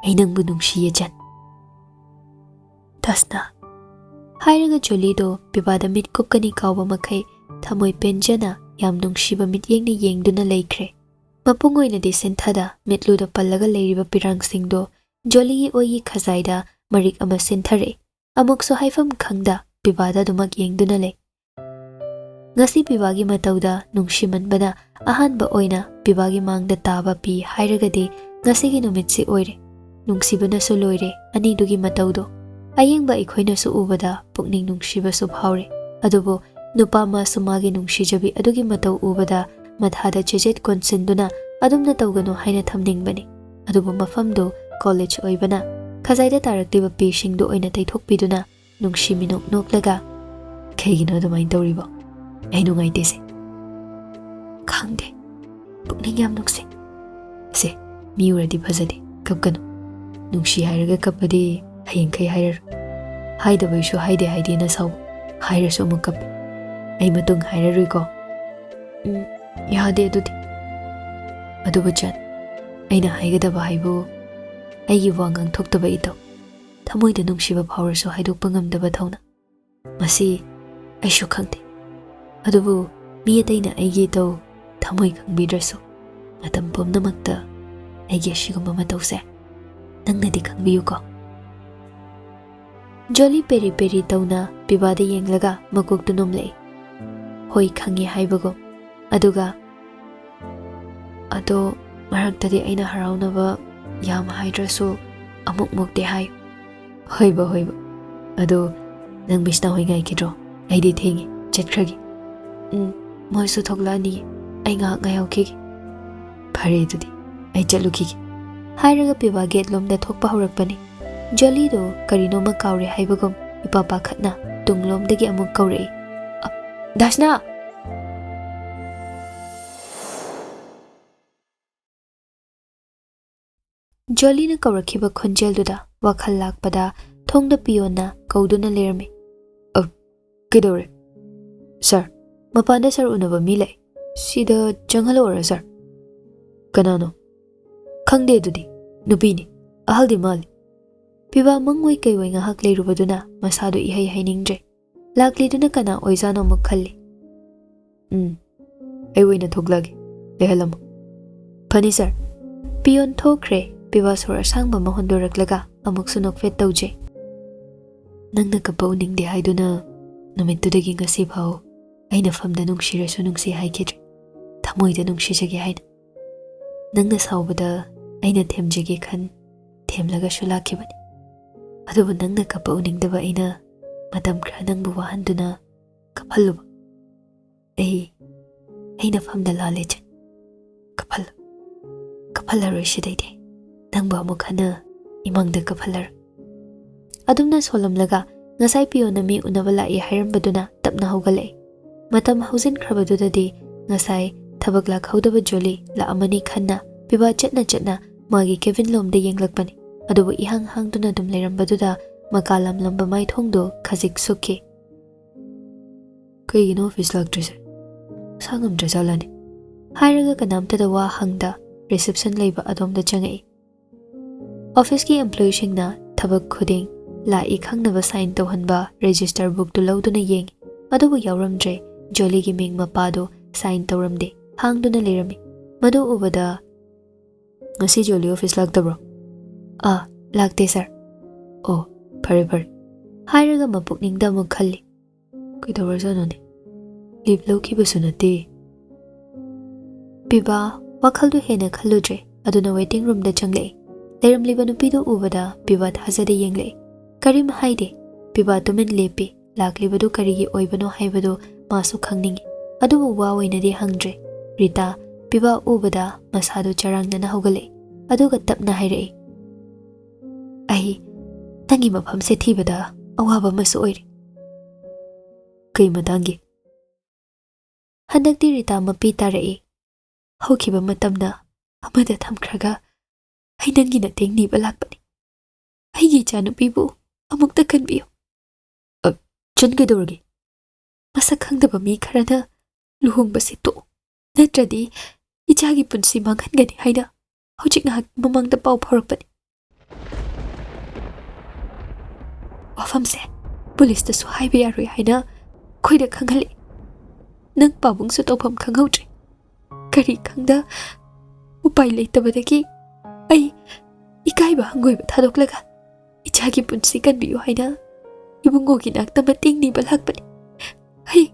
ꯑꯩ ꯅꯪꯕꯨ ꯅꯨꯡꯁꯤꯌꯦ ꯖꯟ꯫ ꯗꯥꯁꯅꯥ꯫ ꯍꯥꯏꯔꯒ ꯖꯣꯂꯤꯗꯣ ꯄꯤꯕꯥꯗ ꯃꯤꯠ ꯀꯨꯞꯀꯅꯤ ꯀꯥꯎꯕ ꯃꯈꯩ ꯊꯃꯣꯏ ꯄꯦꯟꯖꯅ ꯌꯥꯝ ꯅꯨꯡꯁꯤꯕ ꯃꯤꯠꯌꯦꯡꯅ ꯌꯦꯡꯗꯨꯅ ꯂꯩꯈ꯭ꯔꯦ꯫ ꯃꯄꯨꯡ ꯑꯣꯏꯅꯗꯤ ꯁꯤꯟꯊꯗ ꯃꯤꯠꯂꯨꯗ ꯄꯜꯂꯒ ꯂꯩꯔꯤꯕ ꯄꯤꯔꯥꯡꯁꯤꯡꯗꯣ ꯖꯣꯂꯤꯒꯤ ꯑꯣꯏꯒꯤ ꯈꯖꯥꯏꯗ ꯃꯔꯤꯛ ꯑꯃ ꯁꯤꯟꯊꯔꯛꯏ꯫ ꯑꯃꯨꯛꯁꯨ ꯍꯥꯏꯐꯝ ꯈꯪꯗ ꯄꯤꯕꯥꯗ ꯑꯗꯨꯃꯛ ꯌꯦꯡꯗꯨꯅ ꯂꯩ꯫ ꯉꯁꯤ ꯄꯤꯕꯥꯒꯤ ꯃꯇꯧꯗ ꯅꯨꯡꯁꯤꯃꯟꯕꯅ ꯑꯍꯥꯟꯕ ꯑꯣꯏꯅ ꯄꯤꯕꯥꯒꯤ ꯃꯥꯡꯗ ꯇꯥꯕ ꯄꯤ ꯍꯥꯏꯔꯒꯗꯤ ꯉꯁꯤꯒꯤ ꯅꯨꯃꯤꯠꯁꯤ ꯑꯣꯏꯔꯦ꯫ ꯅꯨꯡꯁꯤꯕꯅꯁꯨ ꯂꯣꯏꯔꯦ ꯑꯅꯤꯗꯨꯒꯤ ꯃꯇꯧꯗꯣ꯫ ꯑꯌꯦꯡꯕ ꯑꯩꯈꯣꯏꯅꯁꯨ ꯎꯕꯗ ꯄꯨꯛꯅꯤꯡ ꯅꯨꯡꯁꯤꯕꯁꯨ ꯐꯥꯎꯔꯦ꯫ ꯑꯗꯨꯕꯨ ꯅꯨꯄꯥ ꯃꯥꯁꯨ ꯃꯥꯒꯤ ꯅꯨꯡꯁꯤꯖꯕꯤ ꯑꯗꯨꯒꯤ ꯃꯇꯧ ꯎꯕꯗ ꯃꯊꯥꯗ ꯆꯦꯖꯦꯠ ꯀꯣꯟꯁꯤꯟꯗꯨꯅ ꯑꯗꯨꯝꯅ ꯇꯧꯒꯅꯨ ꯍꯥꯏꯅ ꯊꯝꯅꯤꯡꯕꯅꯤ꯫ ꯑꯗꯨꯕꯨ ꯃꯐꯝꯗꯨ ꯀꯣꯂꯦꯖ ꯑꯣꯏꯕꯅ ꯈꯖꯥꯏꯗ ꯇꯥꯔꯛꯂꯤꯕ ꯄꯤꯁꯤꯡꯗꯨ ꯑꯣꯏꯅ ꯇꯩꯊꯣꯛꯄꯤꯗꯨꯅ ꯅꯨꯡꯁꯤ ꯃꯤꯅꯣꯛ ꯅꯣꯛꯂꯒ, "ꯀꯩꯒꯤꯅꯣ ꯑꯗꯨꯃꯥꯏꯅ ꯇꯧꯔꯤꯕꯣ? ꯑꯩ ꯅꯨꯡꯉꯥꯏꯇꯦꯁꯦ꯫ ꯈꯪꯗꯦ, ꯄꯨꯛꯅꯤꯡ ꯌꯥꯝ ꯅꯨꯡꯁꯤ꯫ ꯁꯦ, ꯃꯤ ꯎꯔꯗꯤ ꯐꯖꯗꯦ, ꯀꯞꯀꯅꯨ꯫ ꯅꯨꯡꯁꯤ ꯍꯥꯏꯔꯒ ꯀꯞꯄꯗꯤ ꯍꯌꯦꯡꯈꯩ ꯍꯥꯏꯔꯔꯣꯏ꯫ ꯍꯥꯏꯗꯕꯩꯁꯨ ꯍꯥꯏꯗꯦ ꯍꯥꯏꯗꯦꯅ ꯁꯥꯎꯕ꯫ ꯍꯥꯏꯔꯁꯨ ꯑꯃꯨꯛ ꯀꯞꯄꯤ꯫ ꯑꯩ ꯃꯇꯨꯡ ꯍꯥꯏꯔꯔꯣꯏꯀꯣ꯫" "ꯎꯝ, ꯌꯥꯗꯦ ꯑꯗꯨꯗꯤ꯫ ꯑꯗꯨꯕꯨ ꯖꯟ, ꯑꯩꯅ ꯍꯥꯏꯒꯗꯕ ꯍꯥꯏꯕꯨ ꯑꯩꯒꯤ ꯋꯥ ꯉꯥꯡꯊꯣꯛꯇꯕ ꯏꯇꯧ, ꯊꯃꯣꯏꯗ ꯅꯨꯡꯁꯤꯕ ꯐꯥꯎꯔꯁꯨ ꯍꯥꯏꯗꯣꯛꯄ ꯉꯝꯗꯕ ꯊꯧꯅꯥ꯫ ꯃꯁꯤ ꯑꯩꯁꯨ ꯈꯪꯗꯦ꯫ ꯑꯗꯨꯕꯨ ꯃꯤ ꯑꯇꯩꯅ ꯑꯩꯒꯤ ꯏꯇꯧ ꯊꯃꯣꯏ ꯈꯪꯕꯤꯗ꯭ꯔꯁꯨ, ꯃꯇꯝ ꯄꯨꯝꯅꯃꯛꯇ ꯑꯩꯒꯤ ꯑꯁꯤꯒꯨꯝꯕ ꯃꯇꯧꯁꯦ ꯅꯪꯅꯗꯤ ꯈꯪꯕꯤꯌꯨꯀꯣ꯫" ꯖꯣꯂꯤ ꯄꯦꯔꯤ ꯄꯦꯔꯤ ꯇꯧꯅ ꯄꯤꯕꯥꯗ ꯌꯦꯡꯂꯒ ꯃꯀꯣꯛꯇꯨ ꯅꯣꯝꯂꯛꯏ꯫ ꯍꯣꯏ, ꯈꯪꯉꯦ ꯍꯥꯏꯕꯒꯨꯝ꯫ ꯑꯗꯨꯒ, "ꯑꯗꯣ ꯃꯔꯛꯇꯗꯤ ꯑꯩꯅ ꯍꯔꯥꯎꯅꯕ ꯌꯥꯝ ꯍꯥꯏꯗ꯭ꯔꯁꯨ ꯑꯃꯨꯛ ꯃꯨꯛꯇꯤ ꯍꯥꯏꯌꯨ꯫ ꯍꯣꯏꯕ, ꯍꯣꯏꯕ꯫ ꯑꯗꯣ ꯅꯪ ꯃꯤꯁꯅ ꯍꯣꯏ ꯉꯥꯏꯈꯤꯗ꯭ꯔꯣ? ꯑꯩꯗꯤ ꯊꯦꯡꯉꯦ, ꯆꯠꯈ꯭ꯔꯒꯦ꯫ ꯎꯝ, ꯃꯣꯏꯁꯨ ꯊꯣꯛꯂꯛꯑꯅꯤ꯫ ꯑꯩ ꯉꯥꯏꯍꯥꯛ ꯉꯥꯏꯍꯧꯈꯤꯒꯦ꯫ ꯐꯔꯦ ꯑꯗꯨꯗꯤ, ꯑꯩ ꯆꯠꯂꯨꯈꯤꯒꯦ꯫ ꯍꯥꯏꯔꯒ ꯄꯤꯕꯥ ꯒꯦꯠ ꯂꯣꯝꯗ ꯊꯣꯛꯄ ꯍꯧꯔꯛꯄꯅꯤ꯫ ꯖꯣꯂꯤꯗꯣ ꯀꯔꯤꯅꯣꯃ ꯀꯥꯎꯔꯦ ꯍꯥꯏꯕꯒꯨꯝ ꯏꯄꯥ ꯄꯥꯈꯠꯅ ꯇꯨꯡꯂꯣꯝꯗꯒꯤ ꯑꯃꯨꯛ ꯀꯧꯔꯛꯏ, "ꯑ, ꯗꯥꯁꯅꯥ!" ꯖꯣꯂꯤꯅ ꯀꯧꯔꯛꯈꯤꯕ ꯈꯣꯟꯖꯦꯜꯗꯨꯗ ꯋꯥꯈꯜ ꯂꯥꯛꯄꯗ ꯊꯣꯡꯗ ꯄꯤꯌꯣꯟꯅ ꯀꯧꯗꯨꯅ ꯂꯩꯔꯝꯃꯤ꯫ "ꯑ, ꯀꯩꯗꯧꯔꯦ?" "ꯁꯥꯔ, ꯃꯄꯥꯟꯗ ꯁꯥꯔ ꯎꯅꯕ ꯃꯤ ꯂꯥꯛꯏ꯫ ꯁꯤꯗ ꯆꯪꯍꯜꯂꯛꯑꯣꯔꯥ, ꯁꯥꯔ?" "ꯀꯅꯥꯅꯣ?" "ꯈꯪꯗꯦ ꯑꯗꯨꯗꯤ꯫ ꯅꯨꯄꯤꯅꯤ꯫ ꯑꯍꯜꯗꯤ ꯃꯥꯜꯂꯤ꯫" ꯄꯤꯕꯥ ꯃꯪꯑꯣꯏ ꯀꯩꯑꯣꯏ ꯉꯥꯏꯍꯥꯛ ꯂꯩꯔꯨꯕꯗꯨꯅ ꯃꯁꯥꯗꯨ ꯏꯍꯩ ꯍꯩꯅꯤꯡꯗ꯭ꯔꯦ꯫ ꯂꯥꯛꯂꯤꯗꯨꯅ ꯀꯅꯥ ꯑꯣꯏꯖꯥꯠꯅꯣ ꯑꯃꯨꯛ ꯈꯜꯂꯤ꯫ "ꯎꯝ, ꯑꯩ ꯑꯣꯏꯅ ꯊꯣꯛꯂꯛꯑꯒꯦ꯫ ꯂꯩꯍꯜꯂꯝꯃꯣ꯫" "ꯐꯅꯤ ꯁꯥꯔ꯫" ꯄꯤꯌꯣꯟ ꯊꯣꯛꯈ꯭ꯔꯦ꯫ ꯄꯤꯕꯥ ꯁꯣꯔ ꯑꯁꯥꯡꯕ ꯑꯃ ꯍꯣꯟꯗꯣꯔꯛꯂꯒ ꯑꯃꯨꯛꯁꯨ ꯅꯣꯛꯐꯦꯠ ꯇꯧꯖꯩ꯫ "ꯅꯪꯅ ꯀꯞꯄ ꯎꯅꯤꯡꯗꯦ ꯍꯥꯏꯗꯨꯅ ꯅꯨꯃꯤꯠꯇꯨꯗꯒꯤ ꯉꯁꯤ ꯐꯥꯎ ꯑꯩꯅ ꯐꯝꯗ ꯅꯨꯡꯁꯤꯔꯁꯨ ꯅꯨꯡꯁꯤ ꯍꯥꯏꯈꯤꯗ꯭ꯔꯦ꯫ ꯊꯃꯣꯏꯗ ꯅꯨꯡꯁꯤꯖꯒꯦ ꯍꯥꯏꯅ꯫ ꯅꯪꯅ ꯁꯥꯎꯕꯗ ꯑꯩꯅ ꯊꯦꯝꯖꯒꯦ ꯈꯟ ꯊꯦꯝꯂꯒꯁꯨ ꯂꯥꯛꯈꯤꯕꯅꯤ꯫ ꯑꯗꯨꯕꯨ ꯅꯪꯅ ꯀꯞꯄ ꯎꯅꯤꯡꯗꯕ ꯑꯩꯅ ꯃꯇꯝ ꯈꯔ ꯅꯪꯕꯨ ꯋꯥꯍꯟꯗꯨꯅ ꯀꯞꯍꯜꯂꯨꯕ꯫ ꯑꯩ, ꯑꯩꯅ ꯐꯝꯗ ꯂꯥꯜꯂꯦ ꯆꯟ꯫ ꯀꯞꯍꯜꯂꯨ꯫ ꯀꯞꯍꯜꯂꯔꯣꯏ ꯁꯤꯗꯩꯗꯤ꯫ ꯅꯪꯕꯨ ꯑꯃꯨꯛ ꯍꯟꯅ ꯏꯃꯪꯗ ꯀꯞꯍꯜꯂꯔꯣꯏ꯫" ꯑꯗꯨꯝꯅ ꯁꯣꯜꯂꯝꯂꯒ ꯉꯁꯥꯏ ꯄꯤꯌꯣꯟꯅ ꯃꯤ ꯎꯅꯕ ꯂꯥꯛꯏ ꯍꯥꯏꯔꯝꯕꯗꯨꯅ ꯇꯞꯅ ꯍꯧꯒꯠꯂꯛꯏ꯫ ꯃꯇꯝ ꯍꯧꯖꯤꯟꯈ꯭ꯔꯕꯗꯨꯗꯗꯤ ꯉꯁꯥꯏ ꯊꯕꯛ ꯂꯥꯛꯍꯧꯗꯕ ꯖꯣꯂꯤ ꯂꯥꯛꯑꯝꯃꯅꯤ ꯈꯟꯅ ꯄꯤꯕꯥ ꯆꯠꯅ ꯆꯠꯅ ꯃꯥꯒꯤ ꯀꯦꯕꯤꯟ ꯂꯣꯝꯗ ꯌꯦꯡꯂꯛꯄꯅꯤ꯫ ꯑꯗꯨꯕꯨ ꯏꯍꯥꯡ ꯍꯥꯡꯗꯨꯅ ꯑꯗꯨꯝ ꯂꯩꯔꯝꯕꯗꯨꯗ ꯃꯀꯥ ꯂꯝꯂꯝꯕ ꯃꯥꯏꯊꯣꯡꯗꯨ ꯈꯖꯤꯛ ꯁꯨꯛꯈꯤ꯫ "ꯀꯩꯒꯤꯅꯣ ꯑꯣꯐꯤꯁ ꯂꯥꯛꯇ꯭ꯔꯤꯁꯦ? ꯃꯁꯥ ꯉꯝꯗ꯭ꯔꯖꯥꯠꯂꯅꯦ?" ꯍꯥꯏꯔꯒ ꯀꯅꯥꯝꯇꯗ ꯋꯥ ꯍꯪꯗ ꯔꯤꯁꯦꯞꯁꯟ ꯂꯩꯕ ꯑꯗꯣꯝꯗ ꯆꯪꯉꯛꯏ꯫ ꯑꯣꯐꯤꯁꯀꯤ ꯑꯦꯝꯄ꯭ꯂꯣꯌꯤꯁꯤꯡꯅ ꯊꯕꯛ ꯈꯨꯗꯤꯡ ꯂꯥꯛꯏ ꯈꯪꯅꯕ ꯁꯥꯏꯟ ꯇꯧꯍꯟꯕ ꯔꯦꯖꯤꯁꯇꯔ ꯕꯨꯛꯇꯨ ꯂꯧꯗꯨꯅ ꯌꯦꯡꯉꯤ꯫ ꯑꯗꯨꯕꯨ ꯌꯥꯎꯔꯝꯗ꯭ꯔꯦ꯫ ꯖꯣꯂꯤꯒꯤ ꯃꯤꯡ ꯃꯄꯥꯗꯨ ꯁꯥꯏꯟ ꯇꯧꯔꯝꯗꯦ꯫ ꯍꯥꯡꯗꯨꯅ ꯂꯩꯔꯝꯃꯤ꯫ ꯃꯗꯨ ꯎꯕꯗ, "ꯉꯁꯤ ꯖꯣꯂꯤ ꯑꯣꯐꯤꯁ ꯂꯥꯛꯇꯕ꯭ꯔꯣ?" "ꯑꯥ, ꯂꯥꯛꯇꯦ ꯁꯥꯔ꯫" "ꯑꯣ, ꯐꯔꯦ ꯐꯔꯦ꯫" ꯍꯥꯏꯔꯒ ꯃꯄꯨꯛꯅꯤꯡꯗ ꯑꯃꯨꯛ ꯈꯜꯂꯤ, "ꯀꯩꯗꯧꯔꯖꯥꯠꯅꯣꯅꯦ? ꯂꯤꯞ ꯂꯧꯈꯤꯕꯁꯨ ꯅꯠꯇꯦ꯫" ꯄꯤꯕꯥ ꯋꯥꯈꯜꯗꯨ ꯍꯦꯟꯅ ꯈꯜꯂꯨꯗ꯭ꯔꯦ꯫ ꯑꯗꯨꯅ ꯋꯦꯇꯤꯡ ꯔꯨꯝꯗ ꯆꯪꯂꯛꯏ꯫ ꯂꯩꯔꯝꯂꯤꯕ ꯅꯨꯄꯤꯗꯨ ꯎꯕꯗ ꯄꯤꯕꯥ ꯊꯥꯖꯗꯦ ꯌꯦꯡꯂꯛꯏ꯫ ꯀꯔꯤꯝ ꯍꯥꯏꯗꯦ꯫ ꯄꯤꯕꯥ ꯇꯨꯃꯤꯟ ꯂꯦꯞꯄꯤ꯫ ꯂꯥꯛꯂꯤꯕꯗꯨ ꯀꯔꯤꯒꯤ ꯑꯣꯏꯕꯅꯣ ꯍꯥꯏꯕꯗꯨ ꯃꯥꯁꯨ ꯈꯪꯅꯤꯡꯏ꯫ ꯑꯗꯨꯕꯨ ꯋꯥ ꯑꯣꯏꯅꯗꯤ ꯍꯪꯗ꯭ꯔꯦ꯫ ꯔꯤꯇꯥ ꯄꯤꯕꯥ ꯎꯕꯗ ꯃꯁꯥꯗꯨ ꯆꯔꯥꯡꯅꯅ ꯍꯧꯒꯠꯂꯛꯏ꯫ ꯑꯗꯨꯒ ꯇꯞꯅ ꯍꯥꯏꯔꯛꯏ, "ꯑꯩ ꯅꯪꯒꯤ ꯃꯐꯝꯁꯦ ꯊꯤꯕꯗ ꯑꯋꯥꯕ ꯑꯃꯁꯨ ꯑꯣꯏꯔꯤ꯫" "ꯀꯩ ꯃꯇꯥꯡꯒꯤ?" ꯍꯟꯗꯛꯇꯤ ꯔꯤꯇꯥ ꯃꯄꯤ ꯇꯥꯔꯛꯏ꯫ "ꯍꯧꯈꯤꯕ ꯃꯇꯝꯗ ꯑꯃꯗ ꯊꯝꯈ꯭ꯔꯒ ꯑꯩ ꯅꯪꯒꯤ ꯃꯇꯦꯡ ꯅꯤꯕ ꯂꯥꯛꯄꯅꯤ꯫ ꯑꯩꯒꯤ ꯏꯆꯥꯅꯨꯄꯤꯕꯨ ꯑꯃꯨꯛꯇ ꯈꯟꯕꯤꯌꯨ꯫" "ꯑ, ꯆꯟ ꯀꯩꯗꯧꯔꯒꯦ?" "ꯃꯁꯛ ꯈꯪꯗꯕ ꯃꯤ ꯈꯔꯅ ꯂꯨꯍꯣꯡꯕꯁꯤ ꯇꯣꯛꯎ, ꯅꯠꯇ꯭ꯔꯗꯤ ꯏꯆꯥꯒꯤ ꯄꯨꯟꯁꯤ ꯃꯥꯡꯍꯟꯒꯅꯤ ꯍꯥꯏꯅ ꯍꯧꯖꯤꯛ ꯉꯥꯏꯍꯥꯛ ꯃꯃꯥꯡꯗ ꯄꯥꯎ ꯐꯥꯎꯔꯛꯄꯅꯤ꯫ ꯋꯥꯐꯝꯁꯦ ꯄꯨꯂꯤꯁꯇꯁꯨ ꯍꯥꯏꯕ ꯌꯥꯔꯣꯏ ꯍꯥꯏꯅ ꯑꯩꯈꯣꯏꯗ ꯈꯪꯍꯜꯂꯤ꯫ ꯅꯪ ꯄꯥꯕꯨꯡꯁꯨ ꯇꯧꯐꯝ ꯈꯪꯍꯧꯗ꯭ꯔꯦ꯫ ꯀꯔꯤ ꯈꯪꯗ ꯎꯄꯥꯏ ꯂꯩꯇꯕꯗꯒꯤ ꯑꯩ ꯏꯀꯥꯏꯕ ꯍꯪꯒꯣꯏꯕ ꯊꯥꯗꯣꯛꯂꯒ ꯏꯆꯥꯒꯤ ꯄꯨꯟꯁꯤ ꯀꯟꯕꯤꯌꯨ ꯍꯥꯏꯅ ꯏꯕꯨꯡꯉꯣꯒꯤ ꯅꯥꯛꯇ ꯃꯇꯦꯡ ꯅꯤꯕ ꯂꯥꯛꯄꯅꯤ꯫ ꯑꯩ,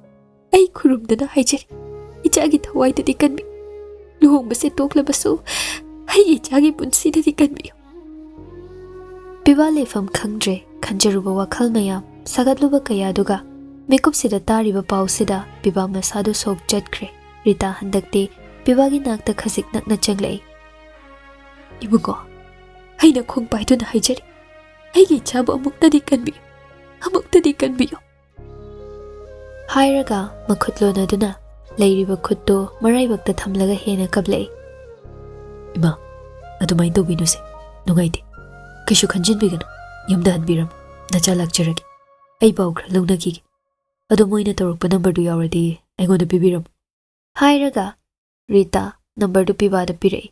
ꯑꯩ ꯈꯨꯔꯨꯝꯗꯨꯅ ꯍꯥꯏꯖꯔꯤ, ꯏꯆꯥꯒꯤ ꯊꯋꯥꯏꯗꯗꯤ ꯀꯟꯕꯤꯌꯨ꯫ ꯂꯨꯍꯣꯡꯕꯁꯦ ꯇꯣꯛꯂꯕꯁꯨ ꯑꯩꯒꯤ ꯏꯆꯥꯒꯤ ꯄꯨꯟꯁꯤꯗꯗꯤ ꯀꯟꯕꯤꯌꯨ꯫" ꯄꯤꯕꯥ ꯂꯩꯐꯝ ꯈꯪꯗ꯭ꯔꯦ꯫ ꯈꯟꯖꯔꯨꯕ ꯋꯥꯈꯜ ꯃꯌꯥꯝ, ꯁꯥꯒꯠꯂꯨꯕ ꯀꯌꯥꯗꯨꯒ ꯃꯤꯀꯨꯞꯁꯤꯗ ꯇꯥꯔꯤꯕ ꯄꯥꯎꯁꯤꯗ ꯄꯤꯕꯥ ꯃꯁꯥꯗꯨ ꯁꯣꯛ ꯆꯠꯈ꯭ꯔꯦ꯫ ꯔꯤꯇꯥ ꯍꯟꯗꯛꯇꯤ ꯄꯤꯕꯥꯒꯤ ꯅꯥꯛꯇ ꯈꯖꯤꯛ ꯅꯛꯅ ꯆꯪꯂꯛꯏ꯫ "ꯏꯕꯨꯡꯉꯣ, ꯑꯩꯅ ꯈꯣꯡ ꯄꯥꯏꯗꯨꯅ ꯍꯥꯏꯖꯔꯤ, ꯑꯩꯒꯤ ꯏꯆꯥꯕꯨ ꯑꯃꯨꯛꯇꯗꯤ ꯀꯟꯕꯤꯌꯨ, ꯑꯃꯨꯛꯇꯗꯤ ꯀꯟꯕꯤꯌꯨ꯫" ꯍꯥꯏꯔꯒ ꯃꯈꯨꯠ ꯂꯣꯟꯅꯗꯨꯅ ꯂꯩꯔꯤꯕ ꯈꯨꯠꯇꯨ ꯃꯔꯥꯏꯕꯛꯇ ꯊꯝꯂꯒ ꯍꯦꯟꯅ ꯀꯞꯂꯛꯏ꯫ "ꯏꯃꯥ, ꯑꯗꯨꯃꯥꯏꯅ ꯇꯧꯕꯤꯅꯨꯁꯦ, ꯅꯨꯡꯉꯥꯏꯇꯦ꯫ ꯀꯩꯁꯨ ꯈꯟꯖꯤꯟꯕꯤꯒꯅꯨ, ꯌꯨꯝꯗ ꯍꯟꯕꯤꯔꯝꯃꯨ꯫ ꯅꯆꯥ ꯂꯥꯛꯆꯔꯒꯦ꯫ ꯑꯩ ꯄꯥꯎ ꯈꯔ ꯂꯧꯅꯈꯤꯒꯦ꯫ ꯑꯗꯣ ꯃꯣꯏꯅ ꯇꯧꯔꯛꯄ ꯅꯝꯕꯔꯗꯨ ꯌꯥꯎꯔꯗꯤ ꯑꯩꯉꯣꯟꯗ ꯄꯤꯕꯤꯔꯝꯃꯨ꯫" ꯍꯥꯏꯔꯒ ꯔꯤꯇꯥ ꯅꯝꯕꯔꯗꯨ ꯄꯤꯕꯥꯗ ꯄꯤꯔꯛꯏ꯫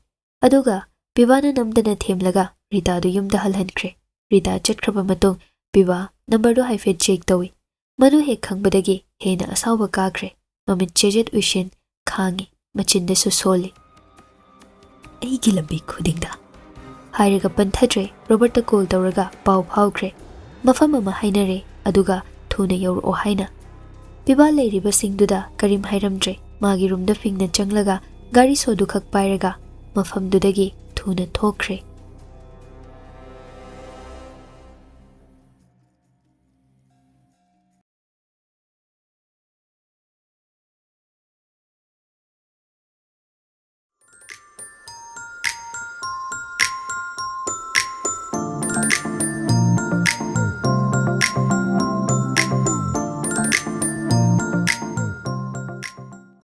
ꯑꯗꯨꯒ ꯄꯤꯕꯥꯅ ꯅꯝꯗꯅ ꯊꯦꯝꯂꯒ ꯔꯤꯇꯥꯗꯨ ꯌꯨꯝꯗ ꯍꯜꯍꯟꯈ꯭ꯔꯦ꯫ ꯔꯤꯇꯥ ꯆꯠꯈ꯭ꯔꯕ ꯃꯇꯨꯡ ꯄꯤꯕꯥ ꯅꯝꯕꯔꯗꯨ ꯍꯥꯏꯐꯦꯠ ꯆꯦꯛ ꯇꯧꯏ꯫ ꯃꯗꯨ ꯍꯦꯛ ꯈꯪꯕꯗꯒꯤ ꯍꯦꯟꯅ ꯑꯁꯥꯎꯕ ꯀꯥꯈ꯭ꯔꯦ꯫ ꯃꯃꯤꯠ ꯆꯦꯖꯦꯠ ꯎꯏꯁꯤꯟ ꯈꯥꯡꯉꯤ, ꯃꯆꯤꯟꯗꯁꯨ ꯁꯣꯜꯂꯤ꯫ "ꯑꯩꯒꯤ ꯂꯝꯕꯤ ꯈꯨꯗꯤꯡꯗ" ꯍꯥꯏꯔꯒ ꯄꯟꯊꯗ꯭ꯔꯦ꯫ ꯔꯣꯕꯔꯠꯇ ꯀꯣꯜ ꯇꯧꯔꯒ ꯄꯥꯎ ꯐꯥꯎꯈ꯭ꯔꯦ꯫ ꯃꯐꯝ ꯑꯃ ꯍꯥꯏꯅꯔꯦ, ꯑꯗꯨꯒ ꯊꯨꯅ ꯌꯧꯔꯛꯑꯣ ꯍꯥꯏꯅ꯫ ꯄꯤꯕꯥ ꯂꯩꯔꯤꯕꯁꯤꯡꯗꯨꯗ ꯀꯔꯤꯝ ꯍꯥꯏꯔꯝꯗ꯭ꯔꯦ꯫ ꯃꯥꯒꯤ ꯔꯨꯝꯗ ꯐꯤꯡꯅ ꯆꯪꯂꯒ ꯒꯥꯔꯤ ꯁꯣꯗꯨ ꯈꯛ ꯄꯥꯏꯔꯒ ꯃꯐꯝꯗꯨꯗꯒꯤ ꯊꯨꯅ ꯊꯣꯛꯈ꯭ꯔꯦ꯫